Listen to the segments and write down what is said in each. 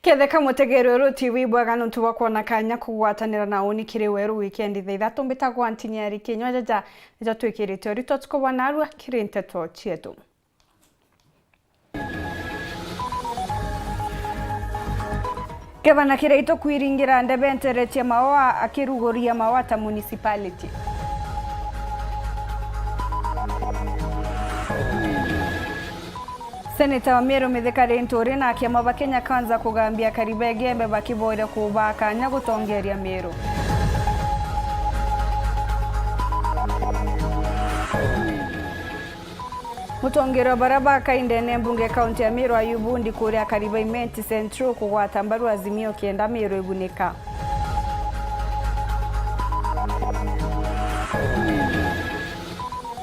Ketheka mutegerero TV bwaga nuntu bwa kuona kanya kugwatanira na uni kiri weru weekend thaa ithatu mbitagwa Antinyeri Kinywa jaja nijo twikirite uri twatukobwa narua kiri nteto chietu. Gavana Kiraito kwiringira ndebe nteretie maoa akiruguria maoa ta municipality. Seneta wa Meru Mithika Linturi na akiama ba Kenya Kwanza kugambia Kariba Egembe bakiboire kuba kanya gutongeria Meru. Mutongeri wa baraba kaindene mbunge kaunti ya Meru Ayubu Ndikuria Kariba Imenti Central kugwata mbaru Azimio kienda Meru igunika.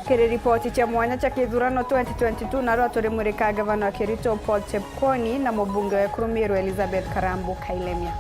Kiri ripoti cha mwanya cha kithurano 2022 narua turimurika gavana wa Kericho Paul Chepkwony na mubunge wa Ekuru Meru Elizabeth Karambu Kailemia.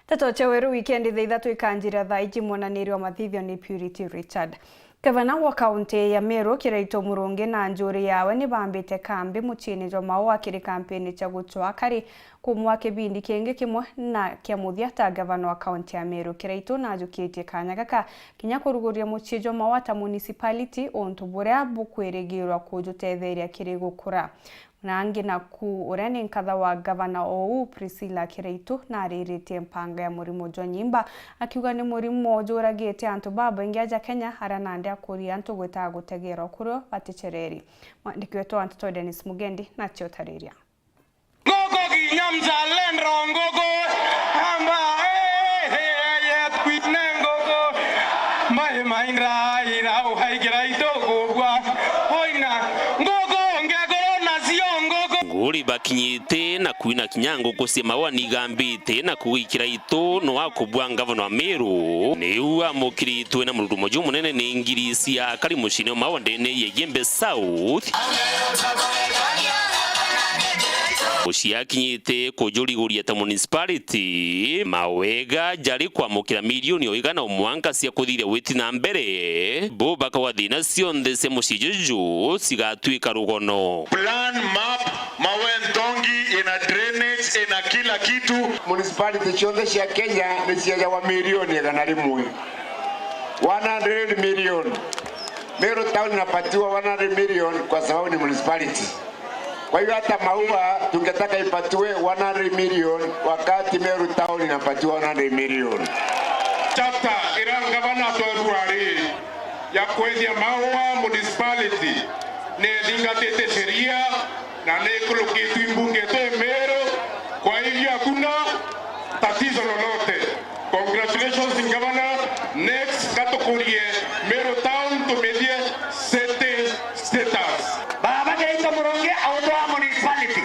Teto cha weru weekend thaa ithatu ikanjira thaa iji mwonanĩrio wa mathithio ni Purity Richard. Gavana wa kaunti ya Meru Kiraito Murungi na njuri yawe ni bambite kambi muciini jwa Maua kiri kampeni cha gutwa kari kumwa kibindi kingi kimwe na kia muthia ta gavana wa kaunti ya Meru Kiraito na ajukitie kanya gaka kinya kuruguria mucii jwa Maua ta municipality untu buria bukwirigirwa kujutetheria kiri gukura na angi naku uria ni nkatha wa gavana ou Priscilla Kiraito na ariritie mpanga ya murimu jwa nyimba akiuga ni murimu juragite antu babaingi aja Kenya aria nandi akuria antu gwitaga gutegerwa kurio batichereri. Mwandiki wetu wa Ntoto Dennis Mugendi nachio tariria. Ngoko kinya mzalendo ngoko amba kwine ngoko mai maindra ira uhaigira itogwa hoina ngoko nguri bakinyite na kwina kinyango kusie maua nigambite na kuwikira itu no wakubwa ngavana wa Meru niu amukiritwe na mururumo ju munene ni ngirisia kari mucini maua ndene yegembe South uciakinyite kujuriguria ta municipality mawega jari kwamukira milioni o igana omwanka cia kuthithia witi na mbere bo bakawa thina cionthe cia mucii juju cigatuika rugono. Plan map Mawentongi ina drainage ina kila kitu. Municipality cionthe cia Kenya ni ciajawa milioni 100, 100 million. Meru town inapatiwa 100 million kwa sababu ni municipality. Kwa hiyo hata Maua tungetaka ipatiwe 100 million wakati Meru town inapatiwa 100 million. Chapter ira gavana toruari ya kwethia Maua municipality ne thingatite sheria na ne kulukitwi mbunge to Meru, kwa hivyo hakuna tatizo lolote. Congratulations governor. Next katukurie Meru town tumethie city status. Baba Kiraito Murungi autoa municipality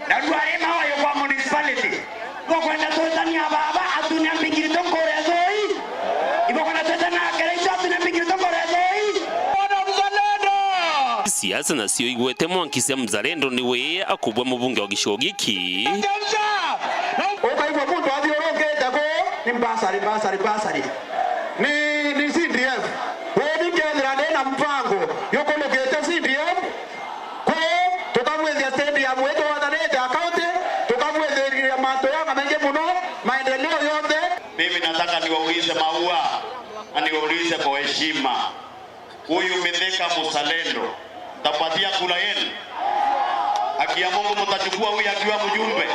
na ndware mawayo kwa municipality bokwenda twetania baba atunya mbingiri tonkore thoi ibokwenda twetana Kiraito atunya mbingiri tonkore thoi. Siasa nacio igwete mwankisia mzalendo niwe akubwa mubunge wa gicigo giki ukaigua mundu athiurungite ku ni basari basari basari ni CDF we ningethira ndina mpango yukulukite CDF ku tukamwithia stadium wetu wathanite akaunti tukamwithiria mantu yanga mengi muno maendeleo yote. Mimi nataka niwaulize Maua na niwaulize kwa heshima, huyu Mithika mzalendo tapatia kura yenu? Haki ya Mungu mtachukua huyu akiwa mjumbe?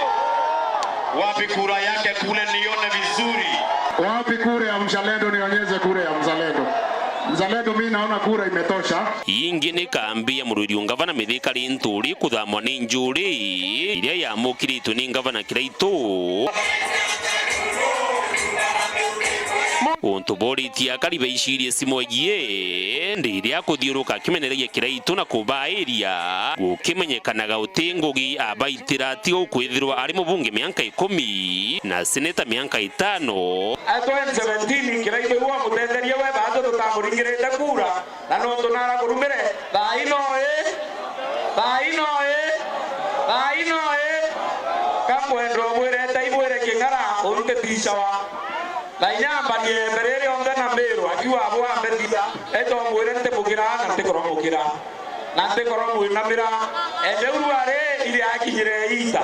Wapi kura yake kule nione vizuri? Wapi kura ya mzalendo? Nionyeze kura ya mzalendo. Mzalendo, mimi naona kura imetosha. Ingi ni kambi ya mururi ngavana Mithika Linturi kuthamwa ni njuri iria yamukiritwe ni ngavana Kiraito untu boritie akari beicirie cimwegie ndiria kuthiuruka akimenereria Kiraito na kubairia gukimenyekanaga uti Ngugi abaitira ti gukwithirwa ari mubunge mianka 10 na seneta mianka 5. 2017 Kiraito iwa mutetherie we bandu tutamuringirite kura na no tunaragurumire thaa ino thaa ino thaa ino kamwendo mwirete ibwire king'ara urute ticawa Na inyambarie mbere ĩrĩa onthe na Meru akiuga abo ambetira eto mwĩre ntĩmũkĩra na ntĩkorwo na ntĩkorwo mwĩnamĩra ende uruarĩ iria akinyire ita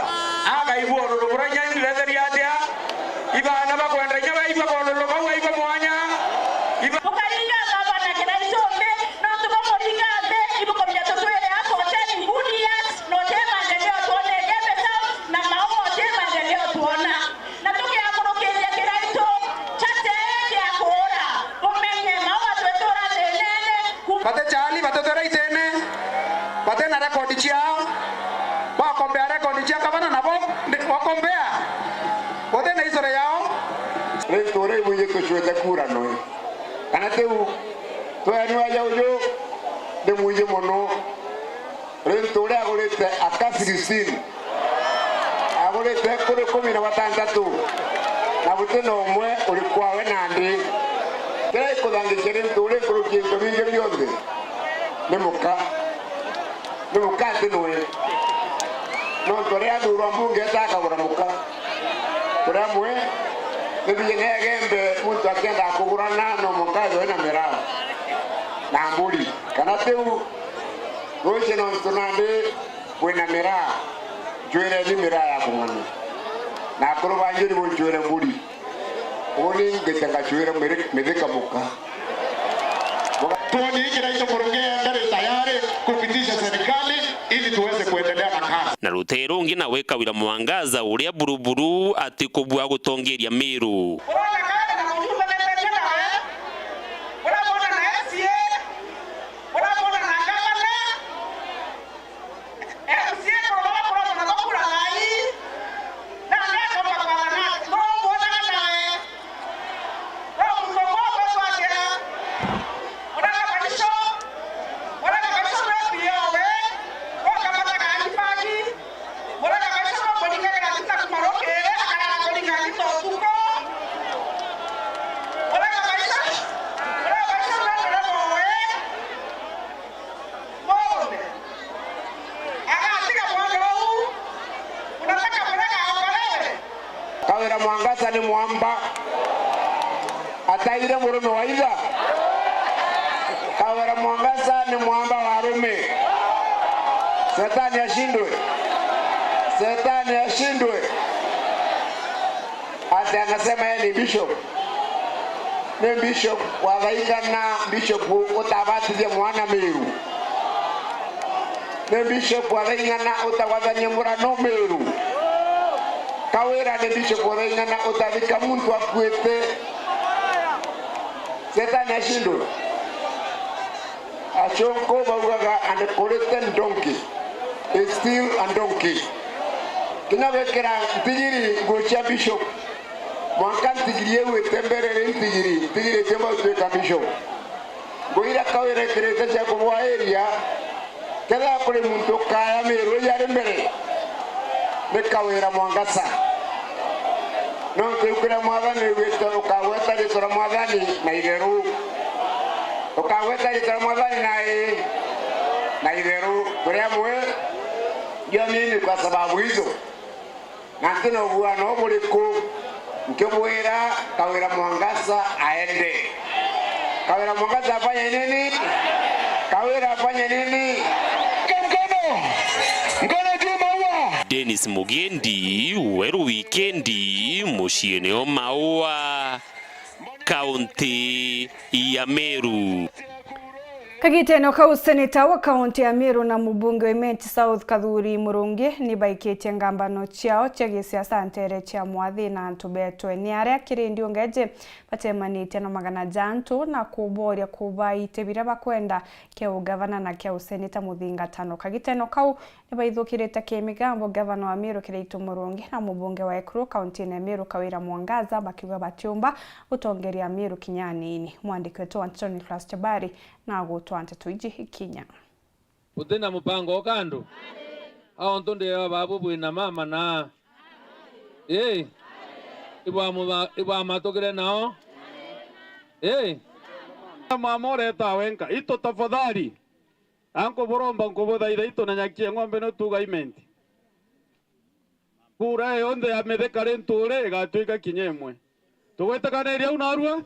akaigua ũrũrũ mũranyanyiretheria atĩa ibana bakwenda inya baigua kololo kau aigua mwanya mukaringa gavana kiraitũ nthi no tũmũringa nthi ibuko bia tũtwĩre apoteni Julius no te maendeleo tuone Gembe South na Maua te maendeleo tuona na tukiakũrũkĩria kiraitũ chate kia kũra ũmenye Maua twĩtũra thĩ nene bate chali batotera itene bate na rekodi ciao wakombea rekodi cia gavana nabo wakombea wote na isore yao ritore ibuje tucwete kura noe kana tiu tweniwa jauju ndi mwije muno ritore agurite aka 16 agurite kuri 16 na guti na umwe uri kwawe nandi kiria ikuthangikia ritore nkurukia into bingi bionthe ni muka ni muka ati nwe no turia athurwa mbunge etakagura muka turia mwe nibije negembe muntu akienda kugurana no mukazi wena miraa na mburi kana tiu ruci no ntunandi wina miraa njwire ni miraa ya kung'ana na akuru banjiri bunjwire mburi uni ngite ngacwire mithika muka tuoni Kiraito Murungi ndari tayari kupitisha serikali ili tuweze kuendelea na kazi. Na rutero ungi nawe Kawira Mwangaza uria buruburu ati kubwa gutongeria Meru. Kawira Mwangaza ni mwamba ataire murume wa itha. Kawira Mwangaza ni mwamba wa rume. Setani ashindwe, setani ashindwe. Ati anasema yeye ni bishop, ni bishop wa Thaika na bishop utabatithia mwana Meru, ni bishop wa Thaika na utawathania murano Meru. Kawira ni bishop wa Thaika na utathika muntu akuite. Setani ashindwe. Achonko baugaga and collected donkey is still a donkey. Kinya gwikira ntigiri nguo cia bishop mwanka ntigiri ĩgwĩte mbere rĩ ntigiri ntigiri ĩtiamba gũtuĩka bishop nguo iria Kawira ĩkĩrĩte cia kũbwa area kethaa kũrĩ muntu kaya Meru ĩrĩa arĩ mbere nĩ Kawira Mwangaza. No rĩu kũrĩa mwathani ugĩte ũkagweta rĩtwa rĩa mwathani na itheru ukagweta rĩtwa rĩa mwathani na ĩ na itheru kũrĩa mwe ndio mimi kwa sababu hizo na ntino bwana obuliku nkibwira Kawira Mwangaza aende. Kawira Mwangaza afanye nini? Kawira afanye nini? Mkono mkono juu Maua. Dennis Mugendi, Weru Wikendi, muciĩ Maua, kaunti ya Meru. Kagiteno kau seneta wa kaunti ya Meru na mubunge wa Imenti South Kathuri Murungi ni baikitie ngambano ciao cia gisiasa ntere cia mwathi na antu betwe ni aria kirindi ungeje batemanitie na magana jantu na kuboria kubaite biria bakwenda kia ugavana na kia useneta muthingatano. Kagiteno kau ni baithukirite kimigambo gavana wa Meru Kiraitu Murungi na mubunge wa Ekuru kaunti ya Meru Kawira Mwangaza bakiuga batiumba gutongeria Meru kinyanini. Mwandiki wetu Anthony Claus Chabari na gutwa tuiji ikinya utina mupango kandu aho ntunde babu bwina mama na ibwa matugire nao mama oreta wenka ito tafadhali anko boromba nkobothaitha ito na nyakie ng'ombe no tuga imenti kura yonde ya methekare nture igatuika kinya imwe Tugwetekaniria au narua.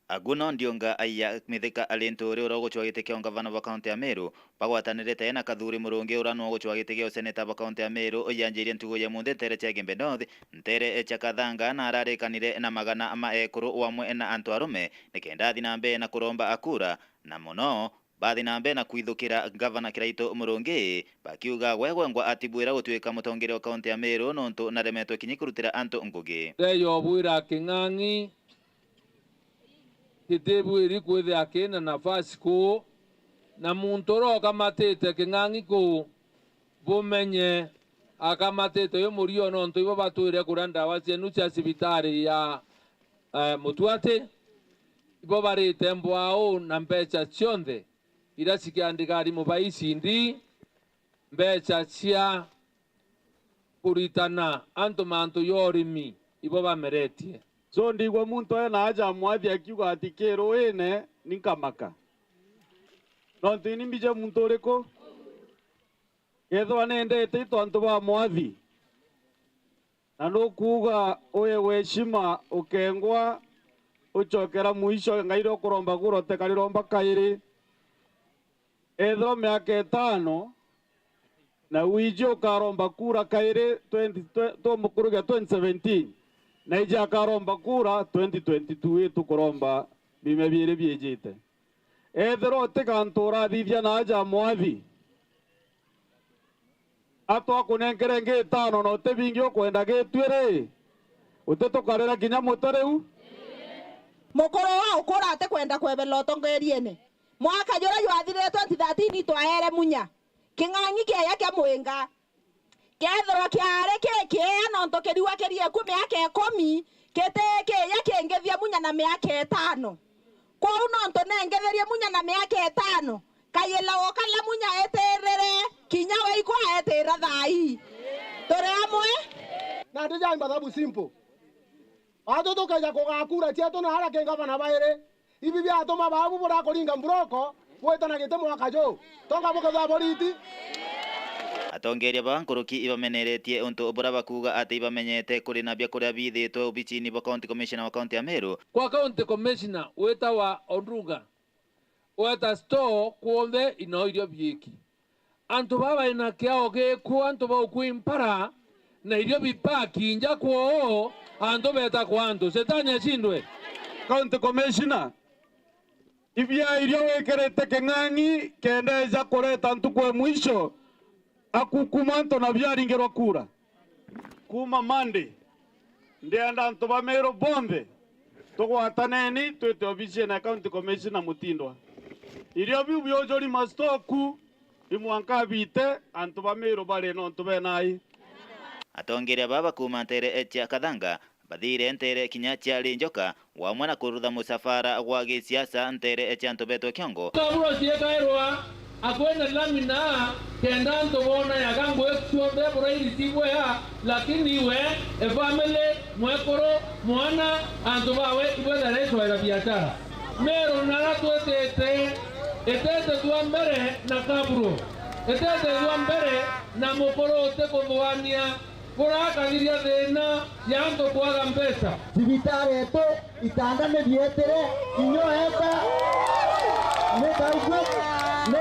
Aguno ndionga aiya mithika ali nturi ura uguchwa giti kia ngavana wa kaunti ya Meru bagwatanirite na Kathuri Murungi ura no uguchwa giti gia seneta wa kaunti ya Meru yanjirie ntugo ya munde ntere cha Gembe North ntere cha Kathanga na ararikanire na magana ma ekuru wamwe na antu arume nikenda athi na mbere na kuromba akura na muno bathi na mbere na kwithukira gavana Kiraitu Murungi bakiuga gwegwengwa atibwira gutuika mutongoria wa kaunti ya Meru nontu naremetwe kinyi kurutira antu ngugi Ndeyo bwira King'ang'i titibwiri kwithia kina nafasi kuu na muntu uria ukamatite King'ang'i kuu bumenye akamatite uyu murio nontu ibo batwire kuria ndawa cienu cia cibitari ya Mutuati ibo barite mbwau na mbeca cionthe iria cikiandika arimu ba icindi mbeca cia kuritana antu mantu ya urimi ibo bameretie. So ndigwa muntu ena aja mwathi akiuga ati kiro ene ninkamaka nontu ini mbije muntu uriku kethwa nendete itu antu ba mwathi na nukuga uye weshima ukengwa uchokera mwisho ngaire ukuromba kurote kariromba kairi ethwa miaka 5 na wije ukaromba kura kairi 20 2017 na ija akaromba kura 2022 tukuromba bime biiri biejite ethero tikantura thithia na aja mwathi atwa kunenkere ngi 5 no te bingi ukwenda gitwire utetukarira kinya muto riu mukuru wa ukura ate kwenda kwebela utongeriene mwaka jura jwathirire 2013 twahere munya King'ang'i kiaya kia mwinga kethirwa kiare kikia nontu kiriwa kirie ku miaka 10 kite kiya kingithia munya na miaka 5 kwou nontu nengetherie munya na miaka 5 kayila okala munya eterere kinya waikwa etera thai turi amwe na ndija mathabu simple atu tukeja kugakura tietu na haria kingavana bairi ibi biatuma babu burakuringa mburoko wetana gite mwaka jo tonga buketha boriti. Atongeria ba nkuruki ibameneretie untu bura bakuga ati ibamenyete kuri na bia kuria bithitwe obicini ba county commissioner wa county ya Meru. Kwa county commissioner wetawa Ondruga weta store kuonthe ino irio biiki antu baba ina kiao giku antu ba ukuimpara na irio bipaki nja kwoo antu beta kwa antu setani ashindwe. County commissioner ibia irio wikirite King'ang'i kenda kureta antu kwa mwisho akukuma antu na byaringirwa kura kuma Monday ndienda antu ba Meru bonthe tugwataneni twite obici na county commissioner Mutindwa irio biu biojori mastoku imwanka bite antu ba Meru bari no antu benai. Atongeria baba kuma ntere etia Kathanga bathire ntere kinya chiari njoka wamwe na kurutha musafara gwa gisiasa ntere etia antu betwe Kiongo kaburo ciekairwa akwenda lamina kenda antu bona yakangu ekuombe burairitigwe ya lakini we efamily mwekoro mwana antu bawe ibwetharecoera biashara Meru naratwetete etete twa mbere na kaburo etete twa mbere na mukoro utekuthuania kurakathiria thina ya antu kwaga mbeca thibitari etu itanda ni bietire inyo eka ni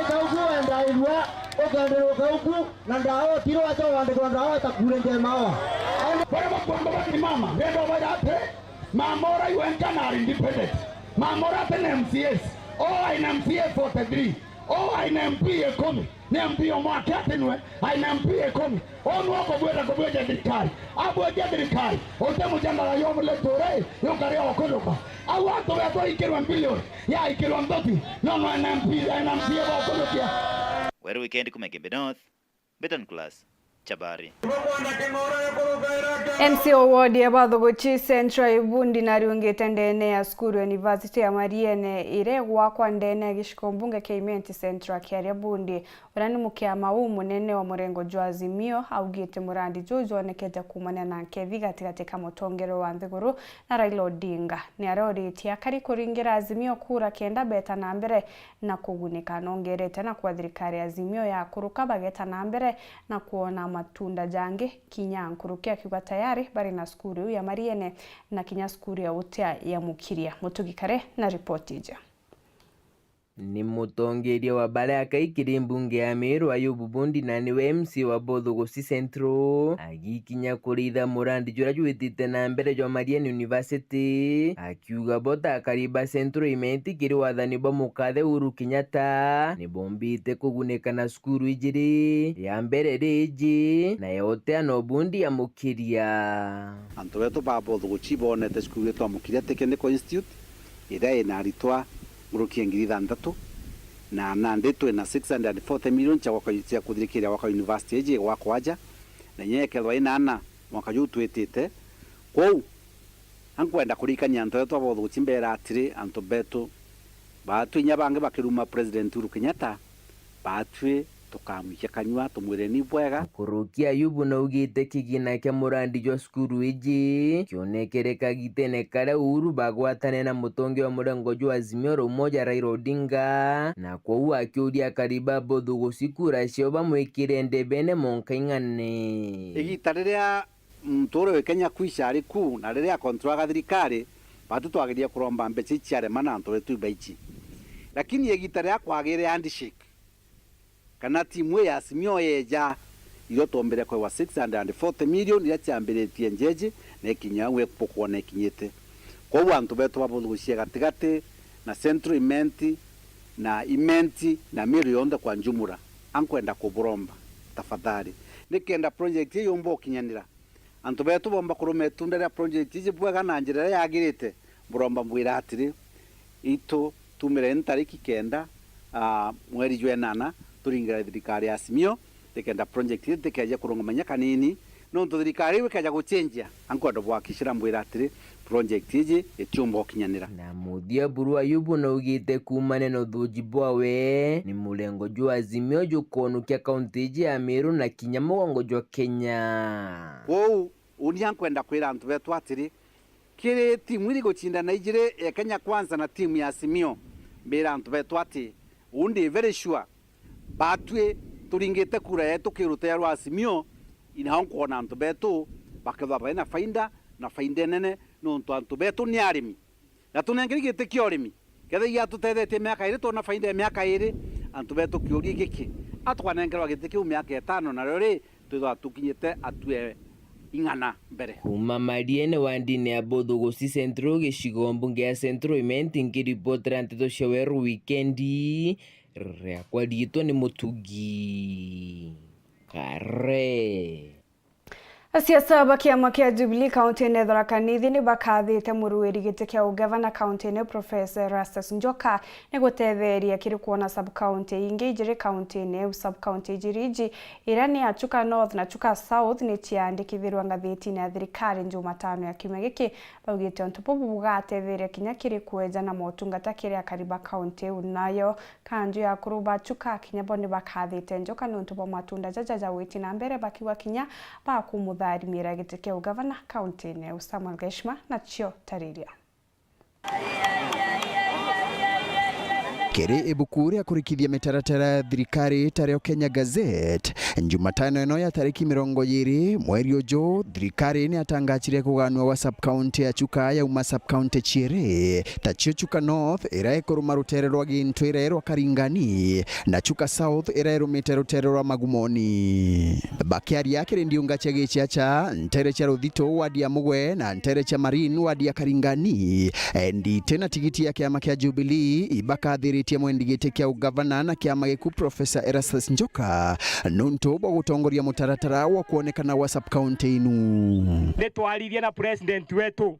kaugu endairua ukenderwo kaugu na ndawa utirwo acha wandikwa ndawa takure njemawa bara bakwamba bakimama rendo bayate mamora yuenkana ari independent mamora tene MCS o aina MCA 43 o aina MP 10 ni MP omwake atinwe aina MP 10 onu okobwera kobweja thirikari abweja thirikari otemujandara yomuletore yokaria okuluka au antu betwa ikirwa bilioni ya ikirwa nthoti nono aina MP aina MCA bokulukia. Weru weekend kuma Gembe North, Beton Class, Chabari. MCO ward ya Bathuguchi Central Ibundi nariungite ndene ya skuru University ya Mariene ire gwakwa ndene giciko mbunge kia Imenti Central kiaria Bundi uria ni mukiama uu munene wa murengo jwa Azimio augite murandi juju onekete kumana na nkethi gatigati ka mutongero wa nthiguru na Raila Odinga ni aroritie akari kuringira Azimio kura kenda beta na mbere na kugunika nongerete na kwa thirikari Azimio ya kuruka bageta na mbere na kuona matunda jangi kinya nkuruki akiuga tayari bari na skuru ya Mariene na kinya skuru ya utea ya Mukiria. Mutugikare na ripoti ija. Ni mutongeria wa bara akaikiri mbunge ya Meru Ayubu Bundi na niwe MC wa Bothugusi Central agikinya kuritha murandi juria juitite na mbere jwa Marian University akiuga bota akariba Central imetikiri wathani bwa mukathe Uhuru Kenyatta ni bombite kuguneka na cukuru ijiri ya mbere riji na yote ano Bundi ya Mukiria. Antu betu ba Bothuguchi bonete cukuru yetwa Mukiria Technical Institute iria ina aritwa ngurukia 6,000 na nandi twina 640 million cia kuthirikiria gwaka university iji gwakwa aja na nyekethwa inana mwaka juu twitite kou ankwenda kurikania antu betu abothuguchi mbera atiri antu betu batwi inya bangi bakiruma President Uhuru Kenyatta batwi tukamwikia kanyua tumwire ni bwega. Kurukia Ayubu naugite kigina kia murandi jwa cukuru iji kionekereka gitene karia Uhuru bagwatane na mutongi wa murengo jwa Azimio la Umoja Raila Odinga na kwou akiuria kariba Bothuguchi kura cio bamwikire ndebene monka ing'ane. Igita riria muntu uria wi Kenya kwisha ari ku na riria kontrolaga thirikari batu twageria kuromba mbeca ichiarema na antu betu ibaichi, lakini igita riria kwagire handshake kana timu ya Azimio yeja iyo tombere kwa 640 million ya ciambiritie njeje na ikinya we pokona ikinyete kwa antu betu babuthugucia gatigati na Central Imenti na Imenti na Meru yonthe kwa njumura ankwenda kuburomba tafadhali nikenda project iyo mbo kinyanira antu betu bomba kurume itunda ria project iji bwega na njira iria yagirite buromba mbwira atiri itu tumire ntariki 9 mweri jwa 8 turingira thirikari ya Azimio tikenda project iri tikeja kurungamanya kanini nontu thirikari ikaja guchenjia ankwenda bwakishira mbwira atiri project iji itiumba ukinyanira. Na muthia Buru Ayubu naugite kumane na uthuji bwawe ni murengo jwa Azimio jukonukia kaunti iji ya Meru na kinya mugongo jwa Kenya. Kwou uni ankwenda kwira antu betu atiri kiri timu iri guchindana ijiri ya Kenya Kwanza na timu ya Azimio mbira antu betu ati undi very sure batwe turingite kura yetu kiruta ya Azimio inaho kuona antu betu bakethwa baina faida na faida nene nontu antu betu ni arimi na tunengeri gite kia urimi ketha ia tutethetie miaka iri tona faida ya miaka iri antu betu kiuria giki atwanengerwa gite kiu miaka 5 nario ri twithwa tukinyite atue ing'ana mbere. Kuma Mariene wa ndini ya Bothuguchi Central gicigo mbunge ya Central Imenti ngiripotera nteto cia Weru wikendi riakwa riitwa ni Mutugi Kare. Siasa ba kiama kia Jubilee kaunti-ini Tharaka Nithi ni bakathite muruiri giti kia ugavana kaunti-ini Professor Erastus Njoka ni gutetheria kiri kuona sub county ingi ijiri kaunti-ini. Sub county ijiri iji iria ni ya Chuka North na Chuka South ni ciandikithirwa ngathiti-ini ya thirikari Jumatano ya kiumia giki. Baugite untu bubu bugatetheria kinya kiri kwenja na motungata kiri akariba kaunti nayo kanju ya kuruba Chuka kinya bo ni bakathite Njoka nuntu bwa matunda jajaja witi na mbere bakiwa kinya bakumutha mira giti kia ugavana kaunti-ini. Samuel Geshma na Chio Tariria. Kiri ibuku ria kurikithia mitaratara ya thirikari tareo Kenya Gazette Jumatano ino ya tariki 20 mweri uju thirikari ni atangachirie kuganwa wa sub county ya Chuka ya uma sub county chiere tachio Chuka North ira ikuruma rutere rwa Gintu ira rwa Karingani na Chuka South ira irumite rutere rwa Magumoni. Bakiaria kiri ndiunga cha gichiacha ntere cha Ruthito wadi ya Mugwe na ntere cha Marine wadi ya Karingani ndi tena tigiti ya kiama kia Jubilee ibakathiri mwendi giti kia ugavana na kiama giku Professor Erastus Njoka nuntu bwa gutongoria mutaratara wa kuonekana wa sub county inu. Ni twaririe na president wetu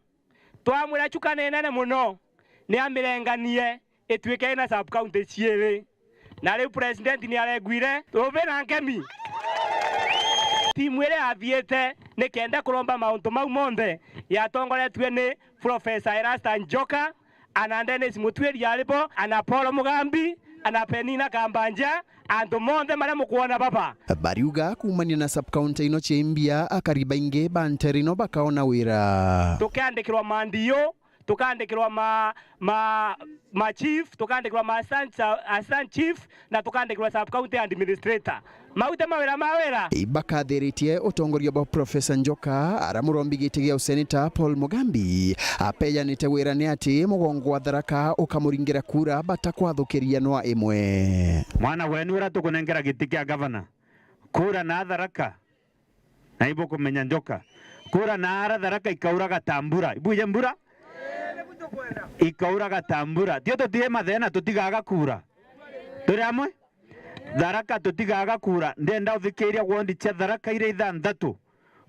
twamwira Chuka nĩ nene muno ni amirenganie ituike na sub county ciiri na riu president ni arenguire tubira nkemi timu ĩrĩa yathiĩte nĩ kenda kũromba maũndũ mau monthe yatongoretue nĩ Professor Erastus Njoka ana Dennis Mutwiri aribo ana Paul Mugambi ana Penina Kambanja andu monthe maria mukuona baba bariuga kumania na sub county ino chimbia akariba ingi banterino bakaona wira tukiandikirwa mandio Tukandikirwa ma chief, tukandikirwa ma assistant chief na tukandikirwa sub county administrator. Maute mawira mawira. Ibakathiritie utongoria bwa Professor Njoka aramurombi giti gia useneta Paul Mugambi apeyanite wira ni ati mugongo wa Tharaka ukamuringira kura batakwathũkĩria nwa imwe. Mwana wenu ura tukunengera giti kia governor kura na Tharaka na ibo kumenya Njoka kura na ara Tharaka ikauraga tambura ibuje mbura ikauraga tambura tio tutie mathena tutigaga kura turi amwe Tharaka tutigaga kura ndenda uthikiria wondi cha Tharaka ire ithanthatu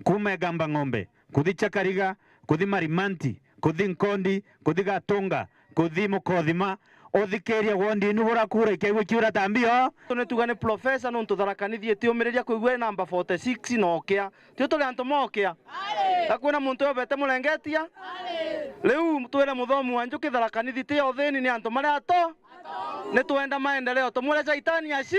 kuma Egamba ng'ombe kuthi Chakariga kuthi Marimanti kuthi Nkondi kuthi Gatunga kuthi Mukothima uthikiria wondi inu bura kura ikaigua kiura tambio nä tuga nä professor no ntå Tharaka nä thiä å mä rä ria kå igua namba 46 na okä tio tå rä antå mokä a kwä na må ntå yobete må rengetia rä u twä re må thomu wa njå kä Tharaka Nithi tä o thä ni nä antå marä ato nä twenda maendeleo tå mwä re caitani aci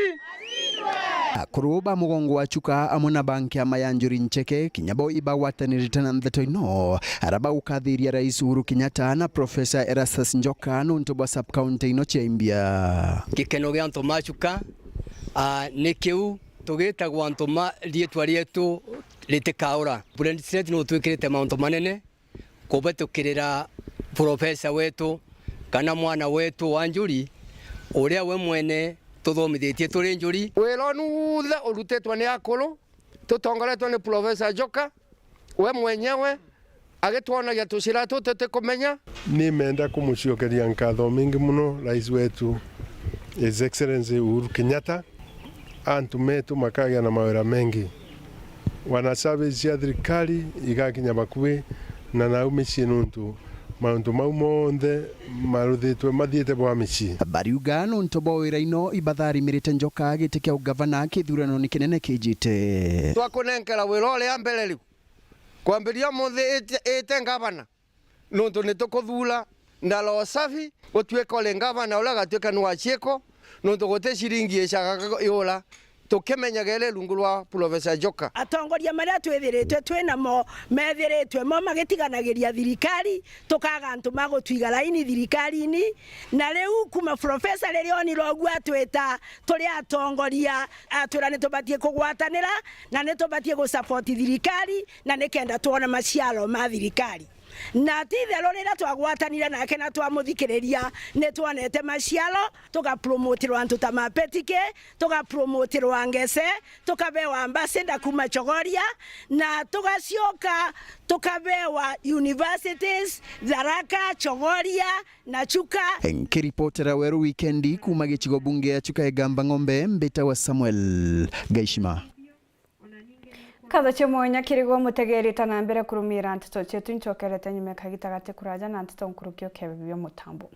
akuru ba mugongo wa Chuka amwe na banki ama ya Njuri Ncheke kinyabo ibagwatanirite na ntheto ino araba ukathiria Rais Uhuru Kenyatta na Professor Erastus Njoka nuntu bwa sub county ino chiaimbia gikeno gia antu ma Chuka ni kiu tugitagwo antu ma rietwa rietu ritikaura president no twikirite mauntu manene kubetukirira professor wetu kana mwana wetu wa Njuri uria we mwene tuthomithitie turi Njuri wira nuthe urutetwo ni akuru tutongoretwo ni Professor Njoka we mwenyewe agituonagia tucira tutete kumenya ni menda kumuciokeria nkatho mingi muno rais wetu His Excellency Uhuru Kenyatta antu metu makagia na mawira mengi wana service cia thirikari igakinya bakubi na nau micii nuntu maundu mau monthe maruthitwe mathiite bwa micii bariuga nuntu bwa wira ino ibatharimirite Njoka giti kia ugavana kithurano-ini kinene kijite twakunenkera wira uria mbere riu kwambiria muthi ite ngavana nuntu ni tukuthura na roho safi utuike uri ngavana uria gatuika ni wa ciiko nuntu guti ciringi icagaga yura tukimenyagere rungu rwa Professor Njoka atongoria maria twithiritwe twinamo methiritwe mo magitiganagiria thirikari tukaga antu magutwiga raini thirikari-ini na riu kuma professor riria onire uguo atwita turi atongoria atwira ni tubatie kugwatanira na ni tubatie gusupport thirikari na ni kenda tuone maciaro ma thirikari na ti itherå rä rä a twagwatanire nake na twamuthikiriria nä tuonete maciaro tugapromotirwo antu ta mapetike tugapromotirwo Ngese tukabewa ambassador kuma Chogoria na tugacioka tukabewa universities Tharaka Chogoria na Chuka. Nkiripotera Weru Wikendi kuma gicigo bunge ya Chuka Egamba ng'ombe mbita wa Samuel Gaishima. Katho chimwenya kirigwo mutegerita na mbere kurumira nteto chetu nchokerete nyuma kagitagate kuraja na nteto nkurukio kebibio mutambo.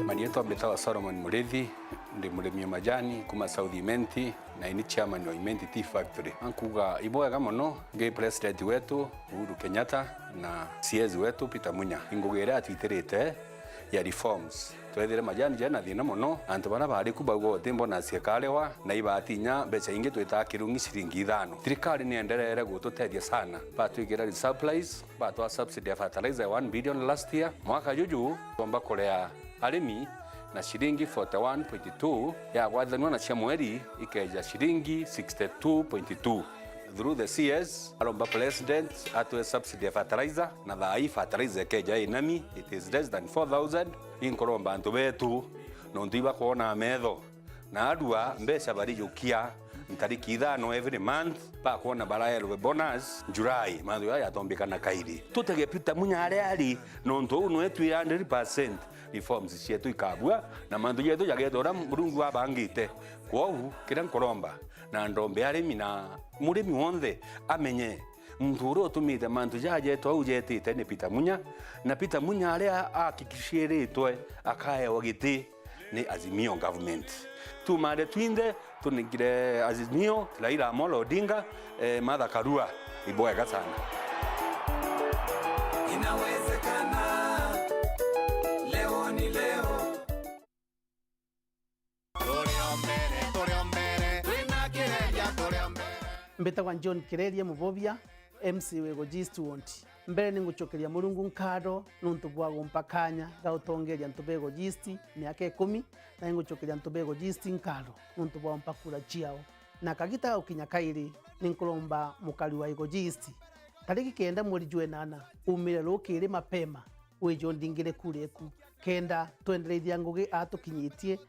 Manietwa mbetawa Solomon Murithi ndi murimi wa majani kuma South Imenti na ini chairman wa Imenti Tea Factory. Ankuga ibwega muno ngi president wetu Uhuru Kenyatta na CS wetu Peter Munya ingugire atwitirite ya reforms twethire majani jena thina muno antu bara bari kubauga uti mbona ciekarewa na ibatinya mbeca ingi twitaga kirungi ciringi 5 thirikari ni enderere gututethia sana batwigira supplies batwa subsidy ya fertilizer 1 billion last year mwaka juju twamba kurea arimi na shilingi 41.2 ya gwathanwa na cia mweri ikeja shilingi 62.2 through the CS aromba president atwe subsidy ya fertilizer na thai fertilizer keja inami it is less than 4000 inkoromba antu betu nontu ibakwona metho na adua mbeca barijukia ntariki 5 every month bakwona baraerwe bonus July mandu ya yatombikana kairi tutege Peter Munya aria ari nontu uu nwe 300% reforms cietu ikabua na mandu yetu yagetora murungu abangite kwogu kiria nkuromba na ndombe arimi na murimi wonthe amenye muntu uria utumite mantu jajetwo au jetite ni Peter Munya na Peter Munya aria akikiciritwe akahewa giti ni Azimio government tumare twinde tunigire Azimio Raila Amolo Odinga Martha Karua ibwega sana. Inawezekana leo ni Mbetagwa John Kireria Mubobia MC wego G20 mbere ningucokeria Mulungu nkado nuntu bwago mpakanya gautongeria ntubego Gist miaka 10 na ingucokeria ntubego Gist nkado nuntu bwa mpakura chiao na kagita ukinya kairi ninkulomba mukali wa igo Gist tariki 9 mweri jwe 8 umire rukiri mapema wijo ndingire kureku kenda twendereithia ngugi atukinyitie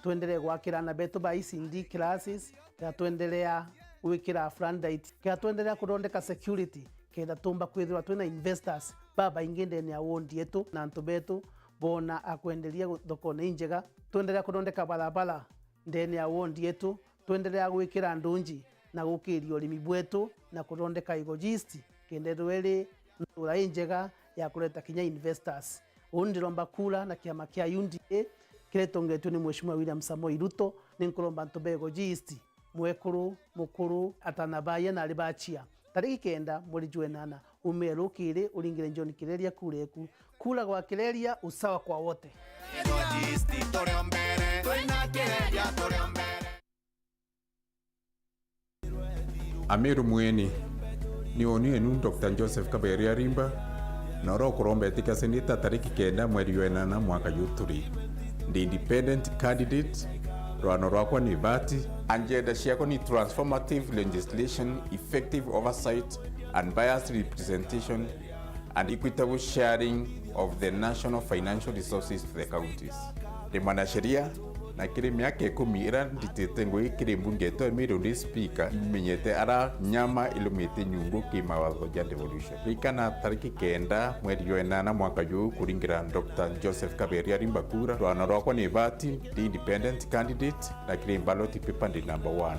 twendelee gwakirana betu ba ICD classes ya twendelea gwikira floodlight kia twendelea kuthondeka security kenda tumba kwithirwa twina investors baba ingi ndene ya wondi yetu na antu betu bona akwenderia thoko ni njega twendelea kuthondeka barabara ndene ya wondi yetu twendelea gwikira ndunji na gukiria urimi bwetu na kuthondeka igo Gist kenda rweri ntura njega ya kuleta kinya investors undiromba kura na kiama kia UNDA kiretongetwe ni Mheshimiwa William Samoei Ruto ninkulomba ntubego Gist mwekuru mukuru atanabaya na alibachia tariki 9 mweri jwe 8 umere kiri uringire John Kireria kureku kura gwa Kireria usawa kwa wote. Amiru mweni ni onu Dr. Joseph Kaberia Rimba na orokoromba etika seneta tariki 9 mweri wa 8 mwaka yuturi ndi independent candidate rwano rwakwa ni vati agenda ciakwa ni transformative legislation, effective oversight, unbiased representation and equitable sharing of the national financial resources to the counties. Ndi mwanasheria na kiri miaka 10 ira nditite ngui kiri mbunge to Meru ndi speaker menyete ara nyama ilumite nyungu kimawatho ja devolution rikana tariki 9 mweri wa 8 mwaka juu kuringira Dr. Joseph Kaberia Rimba kura rwano rwakwa ni vati ndi independent candidate na kiri ballot paper ndi number 1.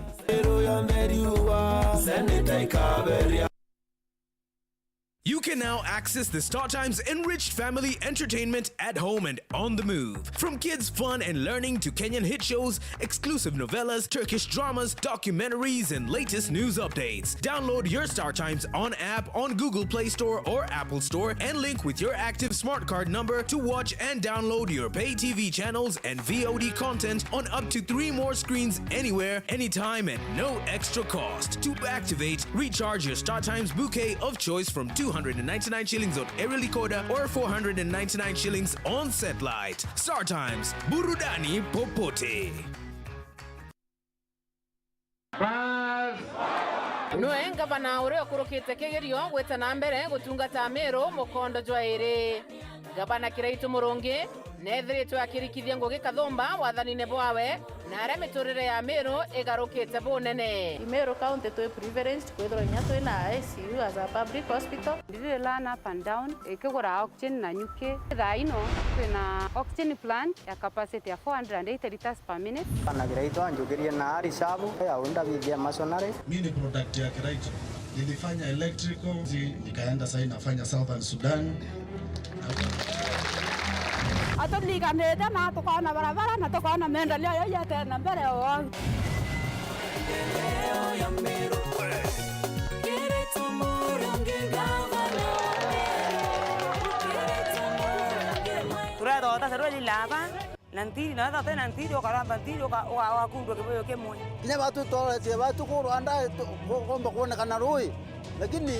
You can now access the StarTimes enriched family entertainment at home and on the move. From kids' fun and learning to Kenyan hit shows, exclusive novellas, Turkish dramas, documentaries, and latest news updates. Download your StarTimes on app on Google Play Store or Apple Store and link with your active smart card number to watch and download your pay TV channels and VOD content on up to 3 more screens anywhere, anytime, at no extra cost. To activate, recharge your StarTimes bouquet of choice from 299 shillings on aerial decoder or 499 shillings on satellite. StarTimes, burudani popote. Noe ngavana uria ukurukite kigerio gwita na mbere gutungata Meru mukondo jwairi Gavana Kiraitu Murungi nethiritwe akirikithia ngugi kathumba wathani-ini bwawe na aria miturire ya Meru igarukite bunene. Meru County twi privileged kwithirwa inya twina ICU as a public hospital. Ndiri learn up and down ikigura oxygen na nyuki thaa ino twina oxygen plant ya capacity ya 480 liters per minute. Kana Kiraitu anjukirie na reserve ya unda bithia masonary. Mimi ni product ya Kiraitu. Nilifanya electrical, nikaenda sasa nafanya Southern Sudan. Atulikanite na tukona barabara na tukona maendeleo yoyote na mbere wao. Turatota serweli lava nantiri na thate nantiri ukaramba ntiri ukakundwa kibuyu kimwe kinya batu toretie batu kurwanda komba kuonekana rui lakini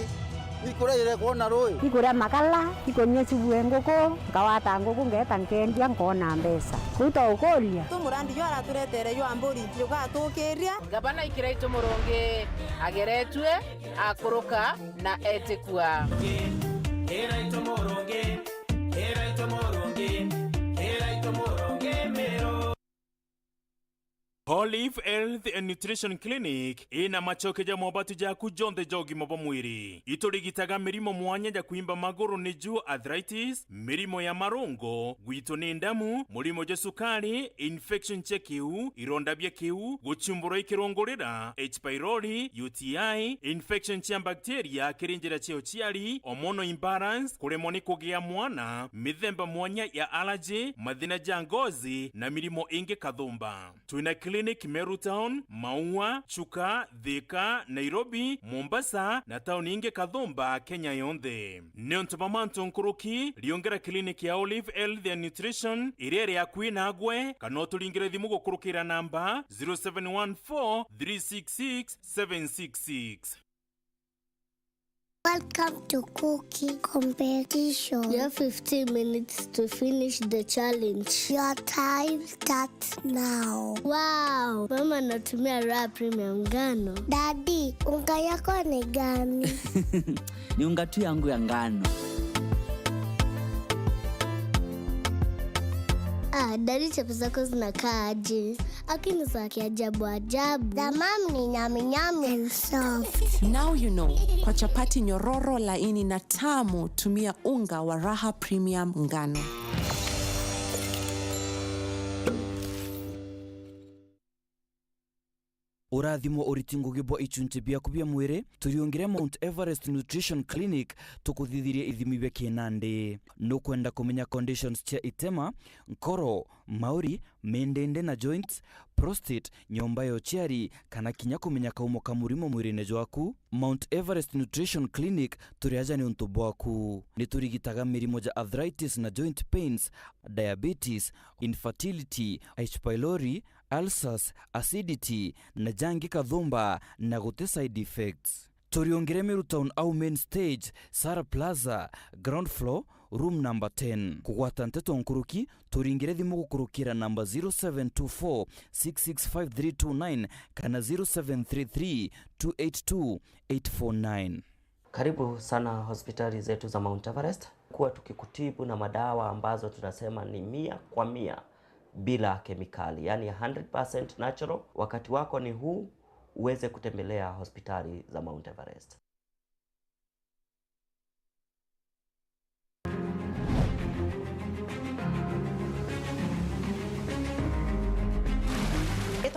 ikuraire kuona rui ikuria makala ikunyua cubu nguku ngawata nguku ngeta nkendia nkona mbeca kuita ukoria tumurandi yo araturetere yo amburi yugatukiria. Gavana Kiraitu Murungi ageretwe akuruka na etikua. Kiraitu Murungi, Kiraitu Murungi, Kiraitu Murungi Meru. Olive Health and Nutrition Clinic ina machokeja mobatu jaku jonthe jogima bwa mwiri iturigitaga mirimo mwanya ja kuimba maguru ni juu arthritis, mirimo ya marungo, gwitwo ni ndamu, murimo ja sukari, infection cha kiu, ironda bya kiu, guchumburwa ikirungurira, H pylori, UTI, infection cha bacteria kiri njira cheo chiari, hormonal imbalance, kuremwo ni kugia mwana, mithemba mwanya ya allergy, mathina ja ngozi na mirimo ingi kathumba. Twina clinic Clinic Meru Town, Maua, Chuka, Thika, Nairobi, Mombasa na tauni ingi Kathumba Kenya yonthe. Niontu ba mantu nkuruki riongera clinic ya Olive Health and Nutrition iria iri akui nagwe kana uturingire thimu gukurukira namba 0714 366 766. Welcome to cooking competition. You have 15 minutes to finish the challenge. Your time starts now. Wow, mama anatumia Raha Premium ngano. Daddy, unga yako ni gani? Ni unga tu yangu ya ngano. Ah, Daddy, chapo zako zinakaa aje? Akini za kiajabu ajabu. The mom ni nyami nyami and soft. Now you know. Kwa chapati nyororo, laini na tamu, tumia unga wa Raha Premium ngano. Urathimwo uriti ngugi bwa ichunchi biaku bia mwiri turiungire Mount Everest Nutrition Clinic tukuthithirie ithimi bia kinandi. Nukwenda kumenya conditions cia itema, nkoro, mauri, mendende na joints, prostate, nyomba ya uchiari kana kinya kumenya kaumo ka murimo mwiri-ini jwaku. Mount Everest Nutrition Clinic turiaja ni untu bwaku. Niturigitaga mirimo ja arthritis na joint pains, diabetes, infertility, H pylori, ulcers, acidity na jangi kathumba na gute side effects. Turiongere Meru Town au main stage, Sara Plaza, ground floor, room number 10. Kugwata nteto nkuruki turingire thimu gukurukira namba 0724 665329 kana 0733 282 849. Karibu sana hospitali zetu za Mount Everest, kuwa tukikutibu na madawa ambazo tunasema ni 100% bila kemikali, yani 100% natural. Wakati wako ni huu uweze kutembelea hospitali za Mount Everest.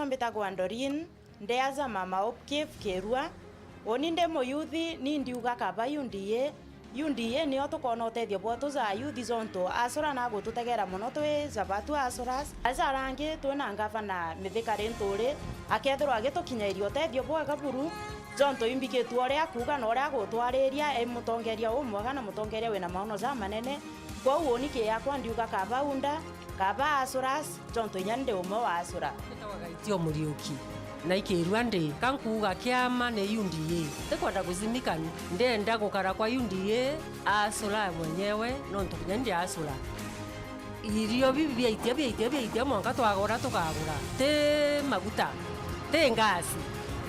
Mbitagwa Andorin, ndeaza mama Opcave Kerua, oni nde muyuthi ni ndiuga kaba UDA, UDA nio tukona utethio bwatu za yuthi zonto asura na gututegera muno twi zabatu asuras azarangi twina ngavana Mithika Linturi akethirwo agitukinyairia utethio bwega buru jonto imbikitwo uria kuga na uria gutwariria e mutongeria umwega na mutongeria wina maono za manene. Koguo ni yakwa ndiuga kaba unda kaba asuras jonto inya ndi umwe wa asura. Gaitio Muriuki na ikirua ndi kankuga kiama ni UDA ndikwenda kuzimika ndenda gukara kwa UDA asura mwenyewe no ntukinya ndi asura irio bibi biaitia biaitia biaitia mwanka twagura tukagura ti maguta ti ngasi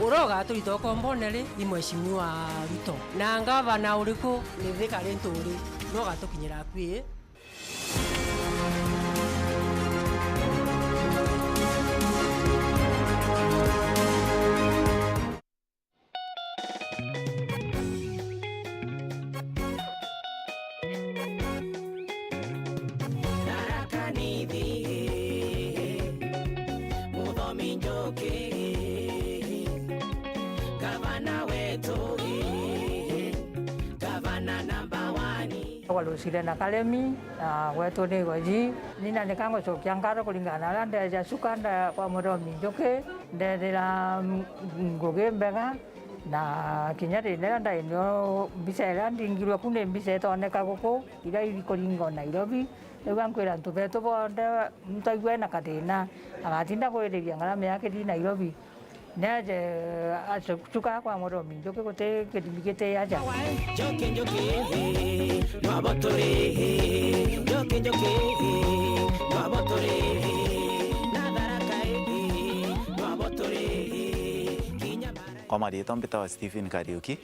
uroga turita ukombonere ni mheshimiwa Ruto na ngavana uriku ni Mithika Linturi no gatukinyira akui. Walusire na Kalemi na gwetu ni Goji nina nikangucokia nkatho kuringana na aria ndeja cuka nda kwa Muthomi Njuki ndethira ngugi mbega na kinya thina ira ndainio mbica ira ndingirwe ku ni mbica itoneka guku ira ikuringwo Nairobi. Riu ankwira antu betu bonthe muntu aigua ena kathina agatinda kwiriria ngarama yake thi Nairobi neaje acuka kwa Muthomi Njuki guti githimi giti aja. Njoki njoki nwabotore njoki njoki nwabotore na tharaka nwabotore kinya. Kwa marĩtwa mbĩtagwo Stephen Kariuki,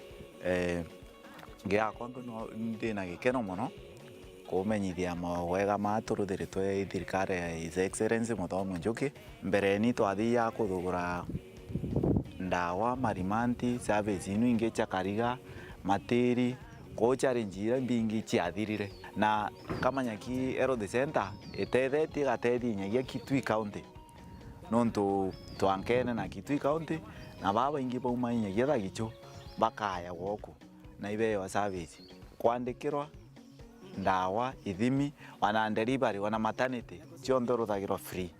ngĩakwa ndĩna gĩkeno mũno kũmenyithia mawega matũrũthĩrĩtwe thirikari ya His Excellency Muthomi Njuki. Mbere ni twathiaga kũthũgũra ndawa marimanti service inu ingi chakariga matiri ko challenge ira mbingi chiathirire na kamanya ki health center itethetie gatethi nyagia Kitui County nontu twankene na Kitui County na baba ingi bauma nyagia thagicho bakaya goku na ibeo service kwandikirwa ndawa ithimi wana delivery wana maternity cionthe uruthagirwa free.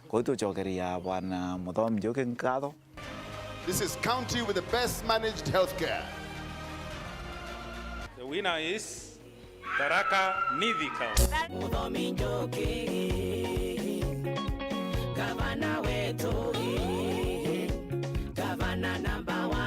Kwa tuchokeria bwana Muthomi Njuki nkatho. This is county with the best managed healthcare. The winner is Tharaka Nithi County. Muthomi Njuki, gavana wetu, gavana namba 1.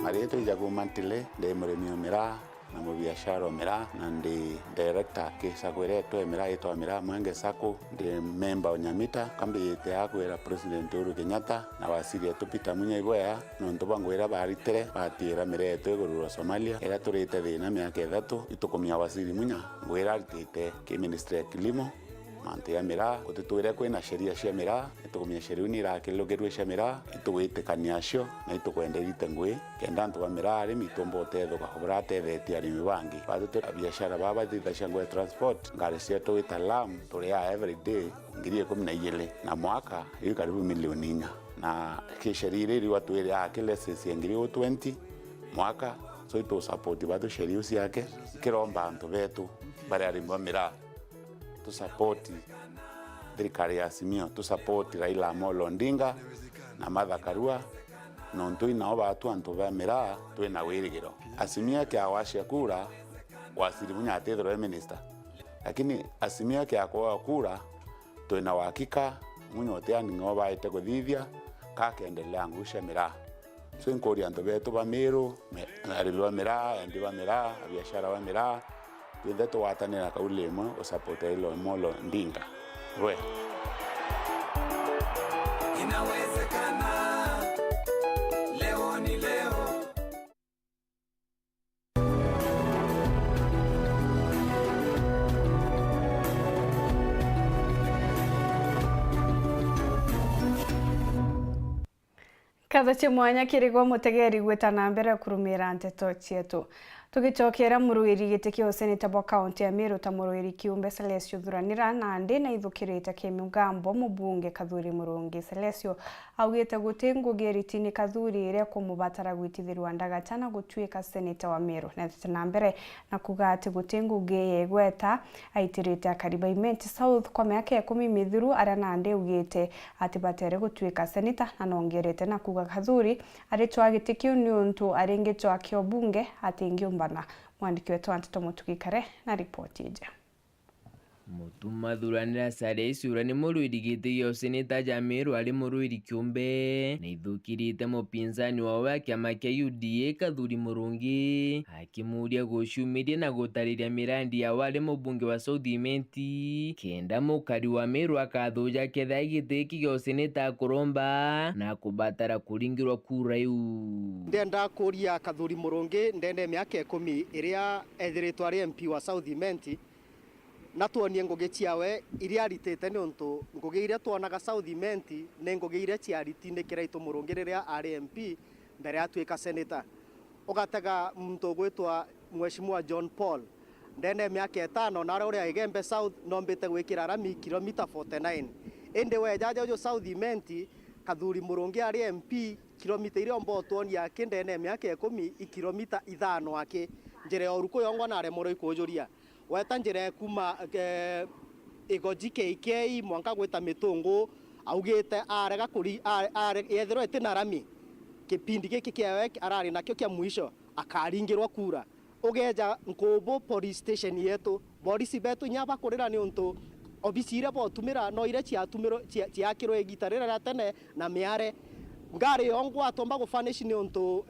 Marĩtwa njagwo Mantile, ndĩ mũrĩmi wa mĩraa na mũbiacara wa mĩraa na ndĩ director kĩcagũ ĩrĩa ĩtwa mĩraa ĩtwa mĩraa Mwenge Sacco, ndĩ member wa Nyamita kambĩte ya kwĩra President Uhuru Kenyatta na wasiri etu Peter Munya Iboya nontu bangwĩra baritere batiĩra mĩraa yetu ĩgũrũrwa Somalia ĩrĩa tũrĩte thĩna mĩaka 3 itũkũmia wasiri Munya ngwĩra aritĩte kĩ ministry ya kilimo mantu ya miraa gutitwire kwina sheria cia miraa itukumia sheria ni irakilugirwe cia miraa itugwitikania acio na itukwenderite ngui kenda antu ba miraa arimi itumba utethuka buratethetie arimi bangi batu biashara babathithacia ngui transport ngari cietu gwita lam turia every day 12,000 na mwaka iu karibu milioni 4 na kisheria iria iriwa twire akilesesi 20,000 mwaka so itusupport batu sheria ciake kiromba antu betu baria arimi ba miraa tusapoti thirikari ya Azimio, tusapoti Raila Amolo Odinga na Martha Karua nontu inao batu antu ba miraa twina wirigiro. Azimio kiawacia kura wasiri Munya atithirwe minister, lakini Azimio kiakwa kura twina uhakika Munya utiani ng'o baite kuthithia kakendelea ngusha miraa. So inkuria antu betu ba Meru, arimi ba miraa, endi ba miraa, biashara ba miraa twinthe tuwatanira kauli imwe usapoti Raila Amolo Odinga. We inawezekana, leo ni leo. Katho mwanya kirigwo mutegeri gwitana mbere kurumira nteto cietu tugicokera muruiri giti kia useneta bwa kaunti ya Meru ta muruiri kiumbe Celestio Thuranira na ndi na ithukirite kimigambo mubunge Kathuri Murungi. Celestio augite guti ngugi ritini Kathuri iria kumubatara gwitithirwa ndagata na gutuika seneta wa Meru na na mbere na kuga ati guti ngugi yegweta aitirite akariba Imenti South kwa miaka 10 mithiru aria na ndi ugite ati batere gutuika seneta na nongerete na kuga Kathuri aritwa giti kiu ni untu aringitwa kio bunge atingiumba na mwandiki wetu Antoto Mutukikare na ripoti ije. Mutuma Thuranira Celestio ni muruiri giti gia useneta ja Meru ari muruiri kiumbe na ithukirite mupinzani wao wa kiama kia UDA Kathuri Murungi akimuria gucumiria na gutariria mirandi yao ari mubunge wa South Imenti kenda mukari wa Meru akathuja ketha giti giki gia useneta akuromba na kubatara kuringirwa kura iu. Ndenda kuria Kathuri Murungi ndende miaka 10 iria ethiritwo ari MP wa South Imenti na tuonie ngugi ciawe iria aritite ni untu ngugi iria tuonaga South Imenti ni ngugi iria ciariti ni Kiraitu Murungi riria ari MP mbere atuika senator. Ugatega muntu gwitwa Mheshimiwa John Paul ndene miaka 5 na uria Igembe South nombite gwikira rami kilomita 49 indi we jaja uyu South Imenti Kathuri Murungi ari MP kilomita iria ombo tuonia aki ndene miaka 10 ikilomita 5 aki njira ya uruku yongwa na aremoro ikujuria weta njira kuma igoji KK mwanka gwita mitungu augite arega kuri yethirwo itina rami kipindi giki kiawe arari nakio kia mwisho akaringirwa kura ugeja Nkubu police station yetu polisi betu nyaba kurira ni untu obisi iria botumira no iria ciatumiro ciakirwo igita rira tene na miare ngari yongwa atomba gufanish ni untu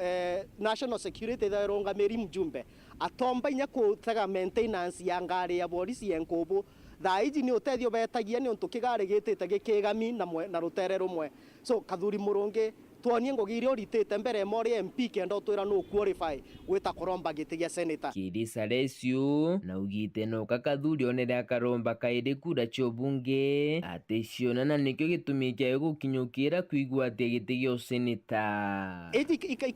national security therungamiri mjumbe atomba inya kutega maintenance ya ngari ya polisi ya Nkubu thaa iji ni utethio betagia ni untu kigari gitite gikigami na rutere rumwe. So Kathuri Murungi tuonie ngugi iria uritite mbere mori MP kenda utwira no qualify gwita kuromba giti gia senator Kiri Celestio na ugite no Kathuri onere akaromba kairi kura cia ubunge ati ciona na nikio gitumi kia gukinyukira kuigua ati giti gia senator iti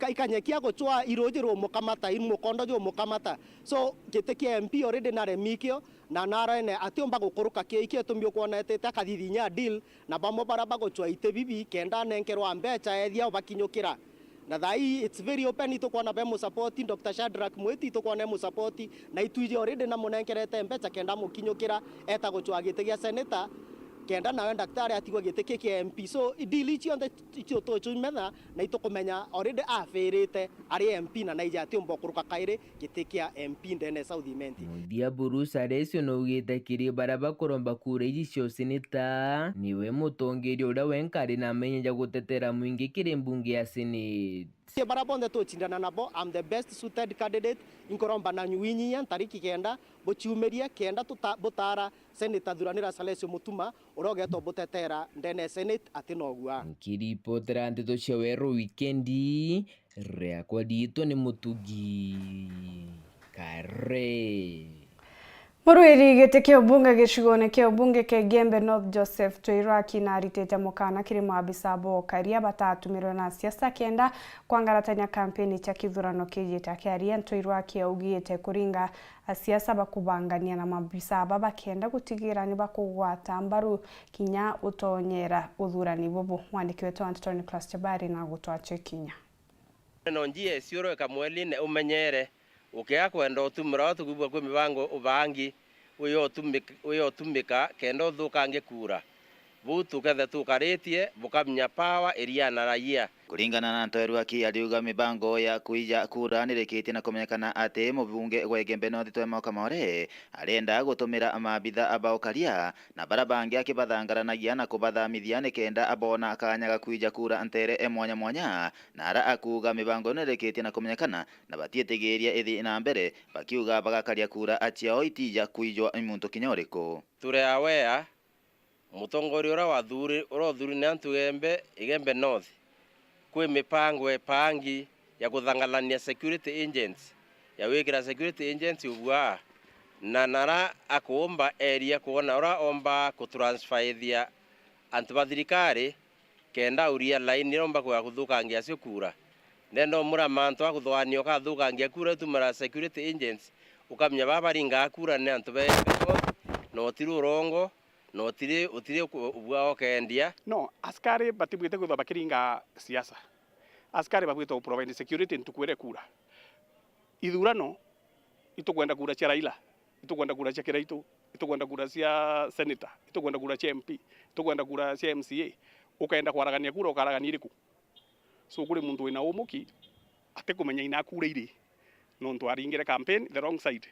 ikanyekia guchwa irujirwo mukamata imukondo jo mukamata. So giti kia MP already na remikio na narene atiomba gukuruka ki iki tumio kuona etete akathithinya deal na bamwe bara baguchwa ite bibi kenda nenkerwa mbeca ethia bakinyukira Na thai it's very open, itukwona be musupport Dr. Shadrack Mwiti, itukwona musupport na ituije already na munenkerete mbeca kenda mukinyukira eta guchwa giti gia senator kenda nawe daktari atigwo giti ki kia MP. So deal icio icio tucumetha na itukumenya already abirite ari MP na naija atiumba kuruka kairi giti kia MP ndene South Imenti. Muthia Bruce Alesio nougite kiri baria bakuromba kura ici cia useneta niwe mutongeria uria wenkari na amenyeja gutetera mwingi kiri mbunge ya Senate. Sie bara bonthe tuchindana nabo, I'm the best suited candidate inkoromba na nyuinyinya ntariki 9 buchiumirie 9 butara Senator Thuranira Salesio Mutuma uria ugetwo butetera ndene Senate ati nogua. Nkiripotera nteto cia Weru Wikendi riakwa riitwa ni Mutugi Kare. Muruiri giti kia ubunge gicigo-ini kia ubunge kia Igembe North Joseph Twairaki na aritite mukana kiri maabisa bokaria batatumirwe na siasa kenda kwangaratania kampeni cha kithurano kijite. Akiaria Twairaki augite kuringa asiasa bakubangania na maabisa aba bakenda gutigira ni bakugwata mbaru kinya utonyera uthurani bubu. Mwandiki wetu Anthony Claus Chabari na gutwache kinya no njie cioro kamweline umenyere ukia kwenda utumira utugubwa kwi mibango ubangi uyo utumika kenda uthukangie kura butu kethe tukaritie bukamenya power iria na raia. Kulingana na Ntwerwaki aliuga mibango ya kuija kura nirikitie na kumenyekana ati mubunge gwa Igembe North Twemo Kamore arenda gutumira mabitha abaokaria na bara bangi akibathangaranagia na kubathamithia nikenda abona kanya ga kuija kura ntere e mwanya mwanya na ara akuga mibango nirikitie na kumenyekana na batietigiria ithi na mbere bakiuga bagakaria kura achiao itija kuijwa imuntu kinyoriko. Ture awea mutongoria uria wathuri uria uthuri ni antu Igembe North kwi mipango epangi ya kuthangalania security agents ya wikira security agents ugwa na nara akuomba area kuona ura omba kutransferithia antu ba thirikari kenda uria line iromba kwa kuthukangia acio kura nendo mura mantu akuthuanio ka thukangia kura tumara security agents ukamenya babaringa kura ni antu be no tiri urongo no tiri utiri ubwa okendia. No askari batibwite kwithwa bakiringa siasa, askari babwite provide security ntukwire kura ithurano itukwenda kura cia Raila, itukwenda kura cia Kiraitu, itukwenda kura cia senator, itukwenda kura cia MP, itukwenda kura cia MCA. Ukaenda kwaragania kura ukaragania iriku? So kuri muntu wina umuki atikumenya ina kura iri nontu aringire campaign the wrong side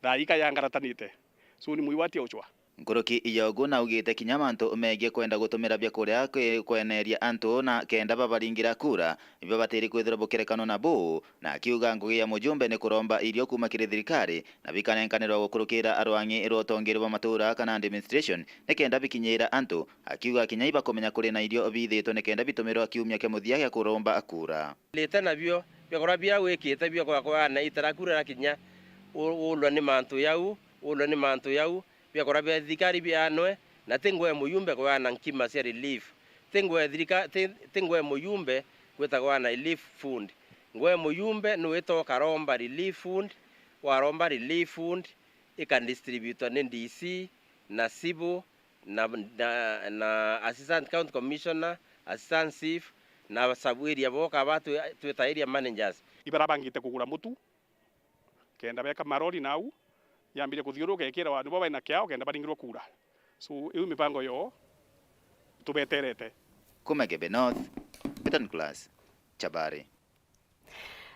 thaika yangaratanite so ni muiwatia uchwa. Nkuruki iyogu na ugite kinya mantu megie kwenda gutumira bia kuria kweneria antu na kenda babaringira kura ibyo batiri kwithira bukirekano na bu na akiuga ngugi ya mujumbe ni kuromba irio kuma kiri thirikari na bikanenkanirwa gukurukira arwangi rutongeri rwa matura kana administration ni kenda bikinyira antu akiuga kinya ibakumenya kuri na irio bithitwo ni kenda bitumirwa kiumia kia muthia gia kuromba kura lete nabio biakora bia wikite bia kwa na itarakura kinya ulwa ni mantu yau ulwa ni mantu yau biakora bia thirikari bianwe na tingwe muyumbe kwa na nkima cia relief tingwe thirikari tingwe muyumbe gwetagwa na relief fund ngwe muyumbe niwito karomba relief fund waromba relief fund ikan distribute ni DC na Sibu na assistant county commissioner, assistant chief na sub area boka batu twita area managers ibarabangite kugura mutu kenda beka marori nau yambire kuthiuruka ikira wandu bo baina kiao kenda baringirwo kura so iu mipango yo tubeterete. Kuma Igembe North, Peter Class Chabari.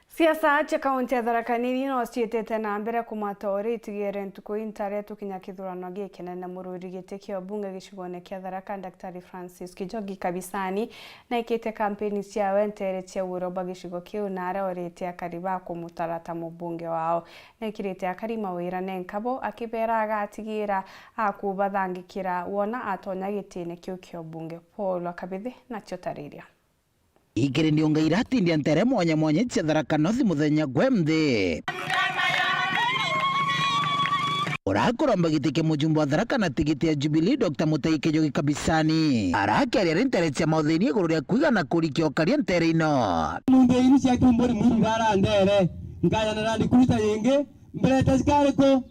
Siasa cia kaunti ya Tharaka Nithi no ciĩtĩte na mbere kũmata itigĩrĩre ntukũ intare tukinya kithurano gĩkĩ na mũrũĩri gĩtĩ kĩa ũmbunge gĩcigo-inĩ kĩa Tharaka Daktari Francis Kijogi Kabisani na ĩkĩte kampeni cia wentere cia ũroba gĩcigo kĩu na arĩa orĩte akari ba kũmũtara ta mũmbunge wao na ĩkĩrĩte akari mawĩra Nenkabo akĩbera agatigĩra akũbathangĩkĩra wona atonya gĩtĩ-inĩ kĩu kĩa ũmbunge. Paul Akabithi nakĩo tarĩria Ikiri ndionga iratindia ntere mwanya mwanya cia Tharaka North muthenya gwemthi urakuromba giti kia mujumbe wa Tharaka na tigiti ya Jubilee Dr. Mutahi Kijoki Kabisani arakiaria ri ntere cia mauthini iguru ria kwiga na kurikia okaria ntere ino munge cia tumbori mwiri gara ndere ngayana na ndikuruta yingi mbere tasikariku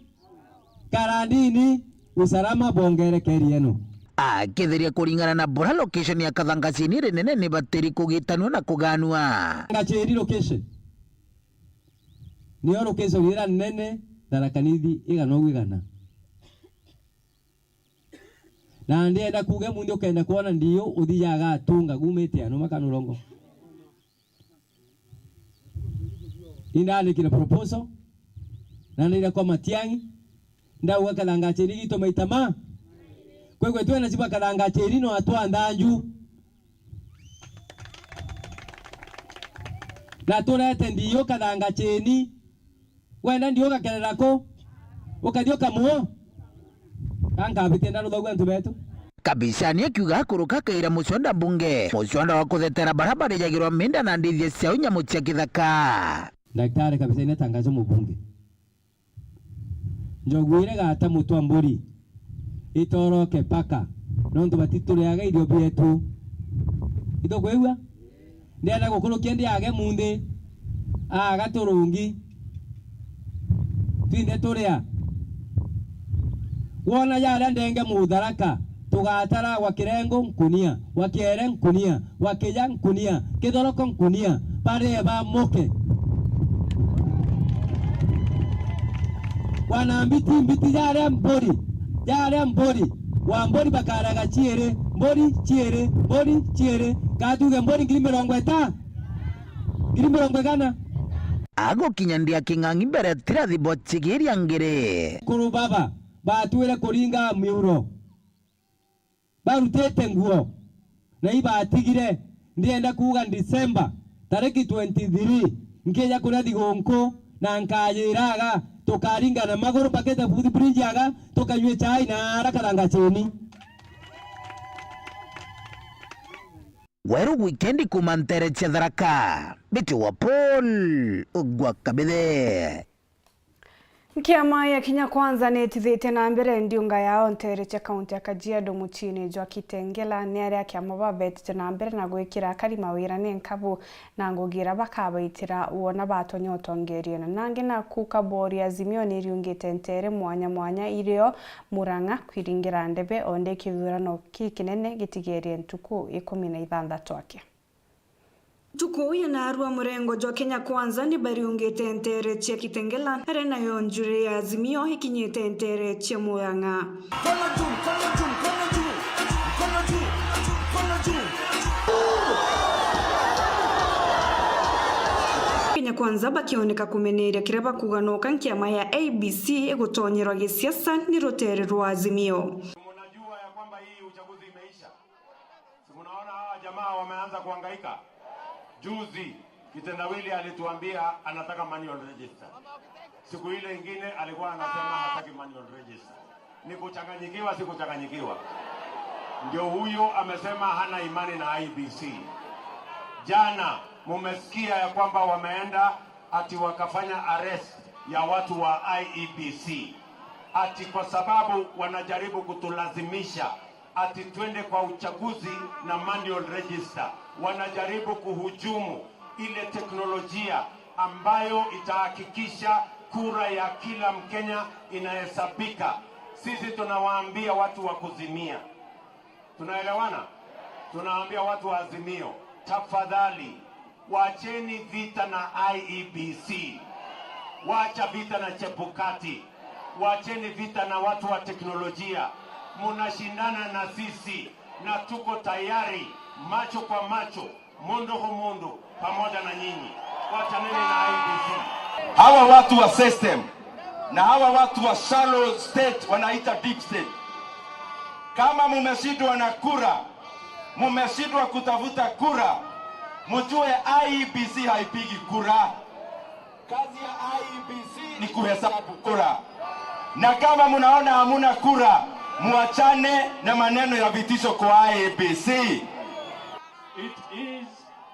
karandini usalama bongerekeri eno. Akitheria kuringana na bora location ya Kathangacheni rinene ni bateri kugitanwa na kuganwa. Ngacheri location niyo location ira nene Tharaka Nithi igana gwigana na ndienda kuge mundu ukenda kuona ndio uthiaga atunga gumite ano makanurongo indandikire proposal na ndira kwa Matiang'i ndauga Kathangacheni gitu maita ma kwekwe twena cibwa Kathangacheni no atwa ndanju na turete ndio Kathangacheni wenda ndio gakerera ku ukathio kamuo kangabitie ndaruthagu antu betu. Kabisani akiuga kuruka kaira muconda bunge muconda wa kuthetera barabara yagirwa minda na ndithia cia nyamu cia kithaka. Daktari kabisa ine tangazo mubunge njogwire gata mutwa mburi itoroke paka nontu batituriaga irio bietu itokwigua ndienda gukurukia ndiage munthi aga turungi twinde turia wona yaria ndenge mutharaka tugatara wa kirengo nkunia wa kiere nkunia wa kija nkunia kithoroko nkunia barie ba muke wana mbiti mbiti yaria mbori wa mbori bakaraga chiere mbori chiere mbori chiere gatuge mbori 50,000 50,000. Agokinya ndia king'ang'i mbere tirathi bochigiria ngiri kuru baba batwire kuringa miuro barutete nguo na ibatigire ndienda kuga December tariki 23 nkija kuria thigunku na nkayiraga tukaringa na maguru pakete foot bridge aga tukanywe chai na ara Kathangacheni. Weru wikendi kumantere cha Tharaka bitu wa Paul ugwa kabithe. Nkiama ya Kenya Kwanza ni tithite na mbere ndiunga yao ntere cha kaunti ya Kajiado muchini jwa Kitengela ni aria kiama babetete na mbere na gwikira karima wira ni nkabu na ngugira bakabaitira wona batonya utongeria na nange na kuka bori Azimio ni riungite ntere mwanya mwanya irio Murang'a kwiringira ndebe onde kithurano kikinene gitigerie ntuku 16 ake. Ntuku uyu na arua murengo jwa Kenya Kwanza ni bariungite ntere chia Kitengela aria nayo njuri ya Azimio ikinyite ntere chia Murang'a. Mkono juu, mkono juu, mkono juu, mkono juu, mkono juu. Kenya Kwanza bakioneka kumeneria kiria bakuganoka nkiama ya ABC igutonyerwa gisiasa ni rutere rwa Azimio. Mnajua ya kwamba hii uchaguzi imeisha. Si mnaona hawa jamaa wameanza kuhangaika. Juzi kitendawili alituambia anataka manual register. Siku ile ingine alikuwa anasema hataki manual register. Ni kuchanganyikiwa, si kuchanganyikiwa. Ndio huyo amesema hana imani na IBC. Jana mumesikia ya kwamba wameenda ati wakafanya arrest ya watu wa IEBC. Ati kwa sababu wanajaribu kutulazimisha ati twende kwa uchaguzi na manual register. Wanajaribu kuhujumu ile teknolojia ambayo itahakikisha kura ya kila Mkenya inahesabika. Sisi tunawaambia watu wa kuzimia. Tunaelewana? Tunawaambia watu wa Azimio, tafadhali waacheni vita na IEBC. Wacha vita na Chebukati. Waacheni vita na watu wa teknolojia. Munashindana na sisi na tuko tayari macho kwa macho, mundu humundu, pamoja na nyinyi. Wachaneni na IEBC. Hawa watu wa system na hawa watu wa shallow state wanaita deep state. Kama mumeshindwa na kura, mumeshindwa kutafuta kura, mjue IEBC haipigi kura. Kazi ya IEBC ni kuhesabu kura. Na kama mnaona hamuna kura, muachane na maneno ya vitisho kwa IEBC. It is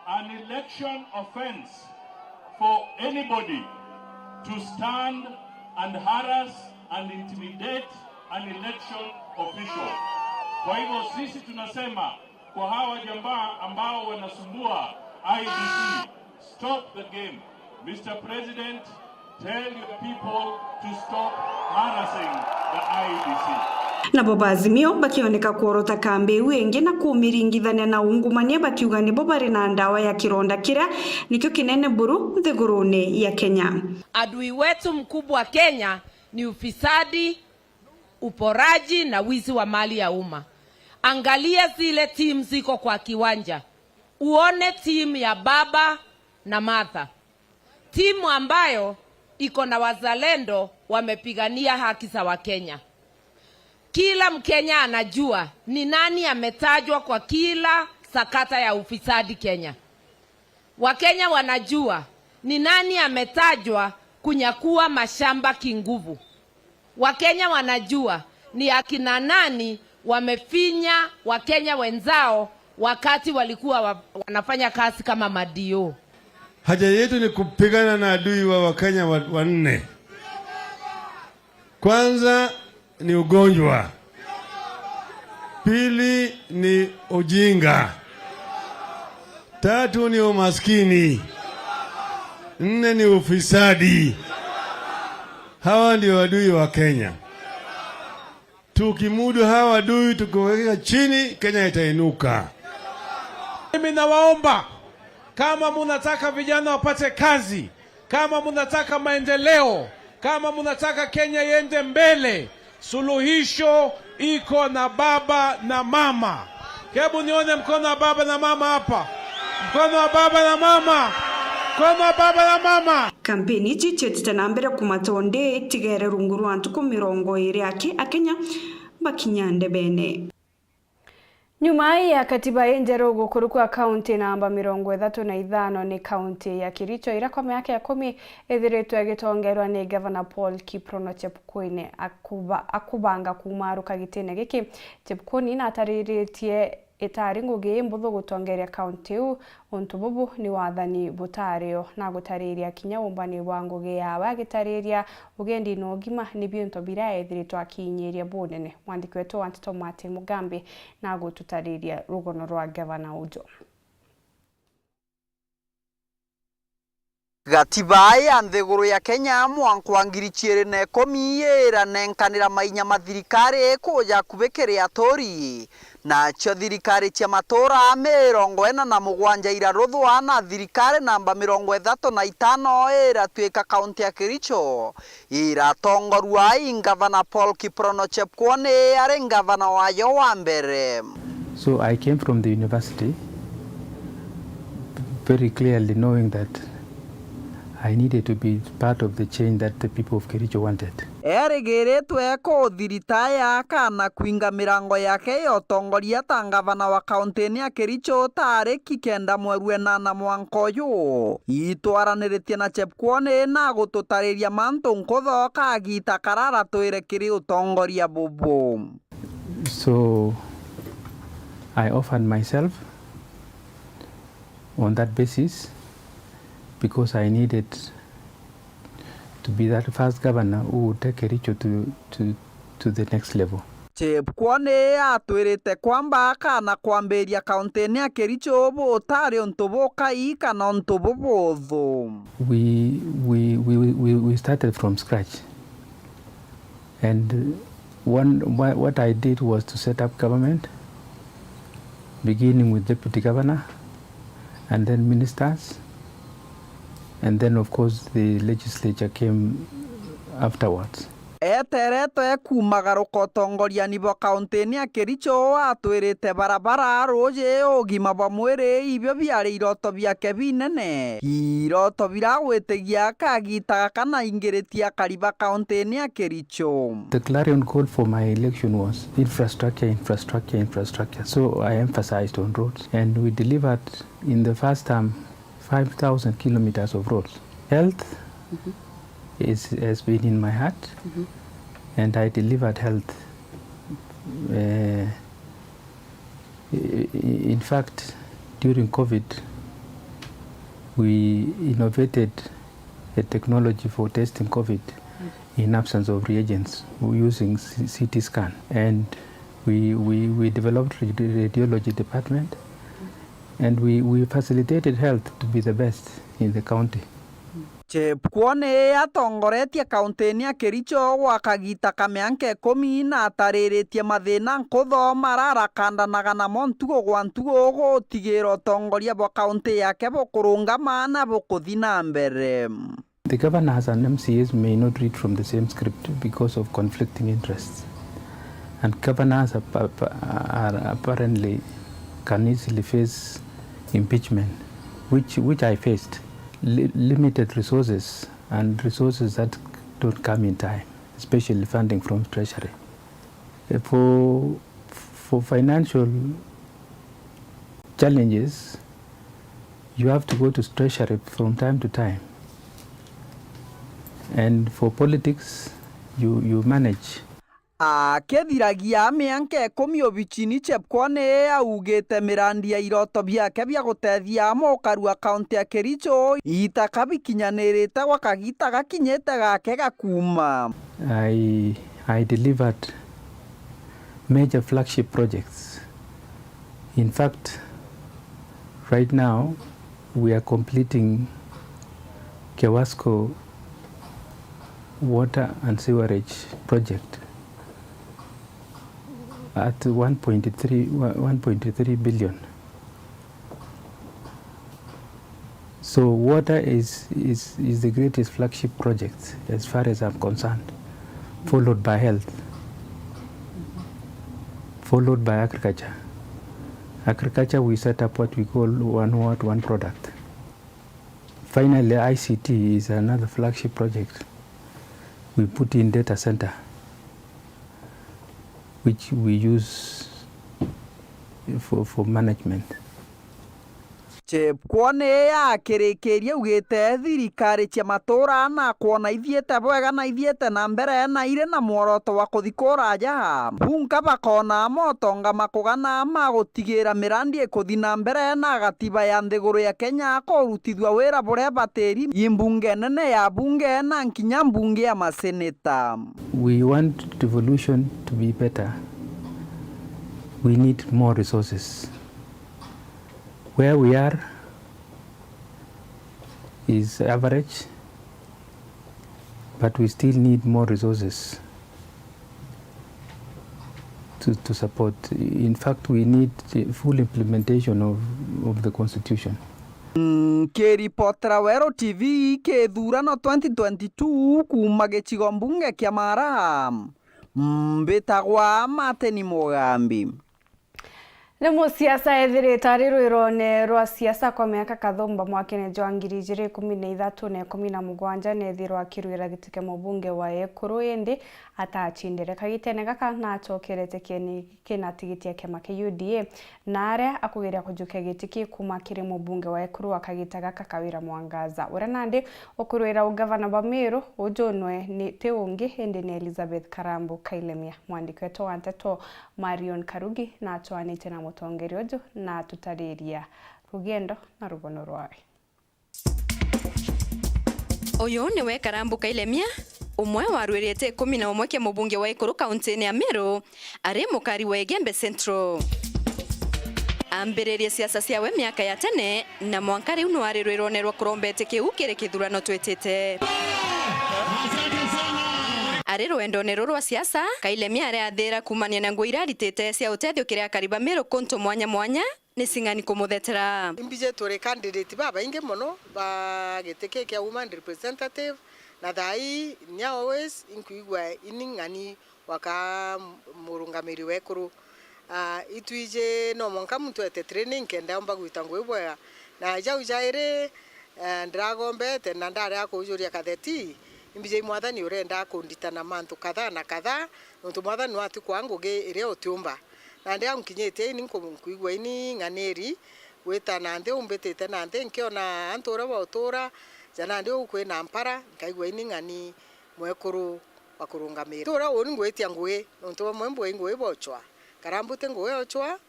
an election offense for anybody to stand and harass and intimidate an election official. Kwa hivyo sisi tunasema kwa hawa jamaa ambao wanasumbua IEBC, stop the game. Mr. President, tell your people to stop harassing the IEBC. Nabo bazimio bakioneka kuorota kambi wingi na kumiringithania na ungumania bakiuga nibo bari na ndawa ya kironda kiria nikio kinene buru nthiguruni ya Kenya. Adui wetu mkubwa Kenya ni ufisadi, uporaji na wizi wa mali ya umma. Angalia zile timu ziko kwa kiwanja, uone timu ya baba na Martha, timu ambayo iko na wazalendo wamepigania haki za Wakenya. Kila Mkenya anajua ni nani ametajwa kwa kila sakata ya ufisadi Kenya. Wakenya wanajua ni nani ametajwa kunyakua mashamba kinguvu. Wakenya wanajua ni akina nani wamefinya Wakenya wenzao wakati walikuwa wanafanya kazi kama madio. Haja yetu ni kupigana na adui wa Wakenya wanne. Kwanza ni ugonjwa, pili ni ujinga, tatu ni umaskini, nne ni ufisadi. Hawa ndio adui wa Kenya. Tukimudu hawa adui, tukiweka chini, Kenya itainuka. Mimi nawaomba, kama munataka vijana wapate kazi, kama munataka maendeleo, kama munataka Kenya iende mbele, suluhisho iko na baba na mama. Hebu nione mkono wa baba na mama hapa, mkono wa baba na mama, mkono wa baba na mama. Kampeni ici cietete na mbere kumatonde tigere rungu rwa ntuku 20 ake akenya bakinyande bene. Nyuma ya katiba njeru gukuru kwa kaunti namba 35 ni kaunti ya Kericho ira kwa miaka ya 10 ithiritwe igitongerwa ni Governor Paul Kiprono Chepkwony akubanga kumaruka gitine giki. Chepkwony natariritie itari ngugi mbuthu gutongeria kaunti iu untu bubu ni wathani butario na gutariria kinya umbani wa ngugi yawe agitariria ugendi na ugima ni bintu biria ethiritwe akinyiria bunene. Mwandiki wetu wa Ntito Martin Mugambi na gututariria rugono rwa gavana ujo. Gatiba ya nthiguru ya Kenya mwanko wa 2010 iranenkanira mainya mathirikari kuja kubikiria atori nacio thirikari cia matura 47 iraruthwa na thirikari namba 35 iratuika kaunti ya Kericho iratongorua ingavana Paul Kiprono Chepkwony ari ngavana wayo wa mbere. So I came from the university very clearly knowing that I needed to be part of the change that the people of Kericho wanted. Erigiritwe kuthiritaya kana kwinga mirango yake ya utongoria ta ngavana wa kaunti ya Kericho tariki 9 mweri 8 mwanka uyu itwaraniritie na Chepkwony na gututariria mantu nkuthoka agita karara twire kiri utongoria bubu. So I offered myself on that basis because I needed to be that first governor who would take Kericho to the next level. Chepkwony atwirite kwamba kana kwambiria kaunti ya Kericho butari untu bukai kana untu bubuthu. We started from scratch, and what I did was to set up government, beginning with deputy governor and then ministers, and then of course the legislature came afterwards. Eteretwe kumagaruka utongoria nibo kaunti ya Kericho atwirite barabara ruji ugima bwa mwiri ibyo biari iroto biake binene iroto biragwitigia kagitaga kana ingiritia kariba kaunti ya Kericho. The clarion call for my election was infrastructure, infrastructure, infrastructure. So I emphasized on roads, and we delivered in the first term 5,000 kilometers of roads. Health has been in my heart, and I delivered health. In fact, during COVID, we innovated a technology for testing COVID in absence of reagents using CT scan, and we developed radiology department, and we facilitated health to be the best in the county. Chepkwony atongoretie kaunti-ini ya Kericho gwa kagita ka mianka 10 na atariritie mathina nkutho mararakandanaga namo ntugo gwa ntugo gutigira utongoria bwa kaunti yake bukurungama na bukuthi na mbere. The governors and MCAs may not read from the same script because of conflicting interests. And governors are apparently can easily face impeachment, which I faced. Limited resources and resources that don't come in time, especially funding from Treasury. For financial challenges, you have to go to Treasury from time to time. And for politics, you manage. Akĩthiragia mĩanka 10 obici-inĩ Chepkwony augĩte mĩrandi ya iroto biake bia gũtethia mũkarua kaunti ya Kericho itakabikinyanĩrĩte gwa kagita gakinyĩte gake gakuma. I delivered major flagship projects. In fact, right now we are completing Kewasco water and sewerage project at 1.3 billion. So water is the greatest flagship project as far as I'm concerned, followed by health, followed by agriculture. Agriculture, we set up what we call one word, one product. Finally, ICT is another flagship project. We put in data center, which we use for management. Chepkwony akĩrĩkĩria augĩte thirikari cia matũra na kuona ithiĩte bwega na ithiĩte na mbere na irĩ na muoroto wa kũthi kũraja bunga bakona motonga makũgana magũtigĩra mĩrandi ĩkũthi na mbere na gatiba ya nthigũrũ ya Kenya kũrutithua wĩra bũrĩa batĩri imbunge nene ya bunge na nkinya mbunge ya maseneta. We want devolution to be better. We need more resources. Where we are is average, but we still need more resources to support. In fact, we need the full implementation of the Constitution. Kĩribotera Werũ TV kĩthurano 2022 kuma gĩcigo mbunge kĩa Mara, mbĩtagwa Mateni Mũgambi. Nĩ mũciaca ethirĩte arĩ rwĩrone rwa siasa kwa mĩaka kathomba mwaka-inĩ jwa 2013 na 17 nethirwo akĩrũĩra gĩtĩ kĩa mũbunge wa Ekũrũ ĩndĩ atachindire kagitene gaka na acokerete kĩeni kĩna tigiti ya kĩama kĩa UDA na arĩa akũgeria kũjukia gĩtĩ kĩ kuma kĩrĩ mũbunge wa Ekũrũ akagita gaka Kawira Mwangaza ũrĩa nandĩ ũkũrũĩra ũgavana wa Meru ũjũnwe nĩ tĩ ũngĩ ĩndĩ nĩ Elizabeth Karambu Kailemia. Mwandĩki wetũ wa nteto Marion Karugi na atwanĩte na mũtongoria ũyũ na tũtarĩria rũgendo na rũgono rwawe. Ũyũ nĩwe Karambu Kailemia ũmwe warũĩrĩte 11 kĩa mũbunge wa Ekũrũ kaunti-inĩ ya Meru arĩ mũkari wa Igembe Central. Ambĩrĩrie siasa ciawe mĩaka ya tene na mwanka rĩu no arĩ rwĩrone rwa kũrombete kĩu kĩrĩ kĩthurano twĩtĩte. Arĩ rwendo-inĩ rũrũ rwa siasa Kailemia arĩ athĩra kumania na nguo iraritĩte cia ũtethio kĩrĩa kariba Meru kũntũ mwanya mwanya nĩ cing'ani kũmũthetera. Mbije tũrĩ candidate babaingi mũno ba gĩtĩ kĩ kĩa woman representative na thai nya always inkuigua ining'ani waka murungamiri wekuru ituije no monka muntu ete training kenda omba gwita ngwibwega na jau jaire ndiragombete na ndare akujuria katheti imbije mwathani urenda kunditana mantu kadhaa na kadhaa ntu mwathani watu kwangu ge ire utiumba na ndia nkinyite ini nkuigua ini ng'aneri gwita na nthi umbitite na nthi nkiona antu uria wa utura jana ndi ukwina mpara nkaigua ini ng'ani mwekuru wa kurungamira tura uni ngwitia ngui ntu bamwe mbwe ngui bochwa karambute ngui ochwa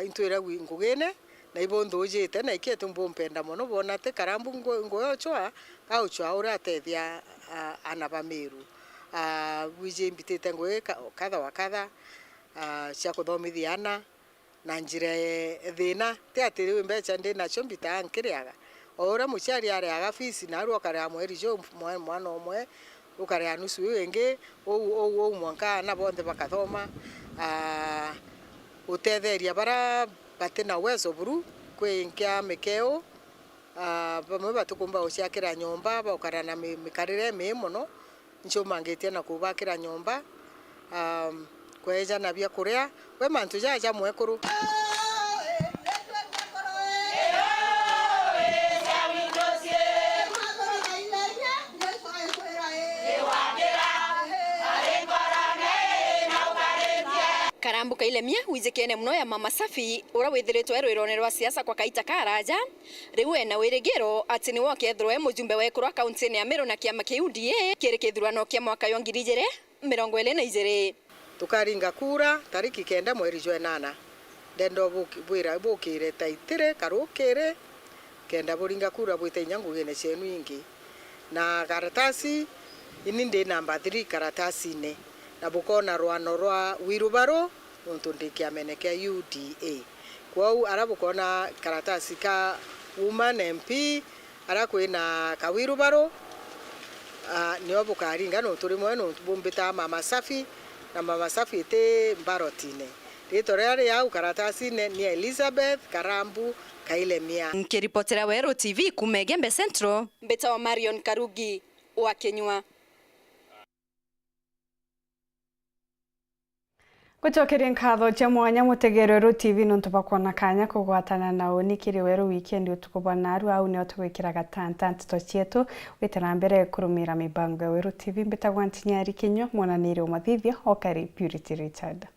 intwira ngugene na ibo nthujite na ikiete mbumpenda muno bona te karambu ngui ochwa kauchwa uria atethia ana ba Meru wije mbitite ngui kadha wa kadha cia kuthomithia ana na njira thina ti ati riu mbeca ndi nacio mbitaga nkiriaga O uria muciari areaga fees narua ukareha mweri jo mwana umwe ukareha nusu iu ingi ou ou ou mwanka na bonthe bakathoma utetheria bara batina uwezo buru kwi nkia mikeo bamwe batukumba uciakira nyomba baukara na mikarire mii muno ncumangitie na kubakira nyomba kweja na bia kuria we mantu jaja mwekuru. Karambu Kailemia wijikene muno ya Mama Safi ura withiritwe rwirone rwa siasa kwa kaita karaja riu ena wirigiro ati ni wokethirwo e mujumbe wekurwa kaunti-ini ya Meru na kiama kia UDA kiri kithurano kia mwaka wa 2022. Tukaringa kura tariki 9 mweri jwa 8 ndendo bwira bukire taitire karukire kenda buringa kura bwite nyangugene chenu ingi na karatasi ini ndi namba 3 karatasi-ini na bukona rwano rwa wirubaro nontu ndi kiamene kia UDA kwau ara bukona karatasi ka woman MP ara kwina ka wirubaro nio bukaringa nontu rimwe nontu bumbita Mama Safi na Mama Safi te mbarotine ritwa riria riau karatasine ni Elizabeth Karambu Kailemia. Nkiripotera Weru TV kuma Igembe Central, mbeta wa Marion Karugi wa Kenywa. Gucokeria nkatho cia mwanya mutegeri Weru TV nontu bakwona kanya kugwatana nao nikiri Weru Weekend utuku bwa naru au nio tugwikiraga tanta nteto cietu wite na mbere kurumira mibango ya Weru TV mbitagwa Ntinyari Kinyua mwananiri umathithia okari Purity Richard.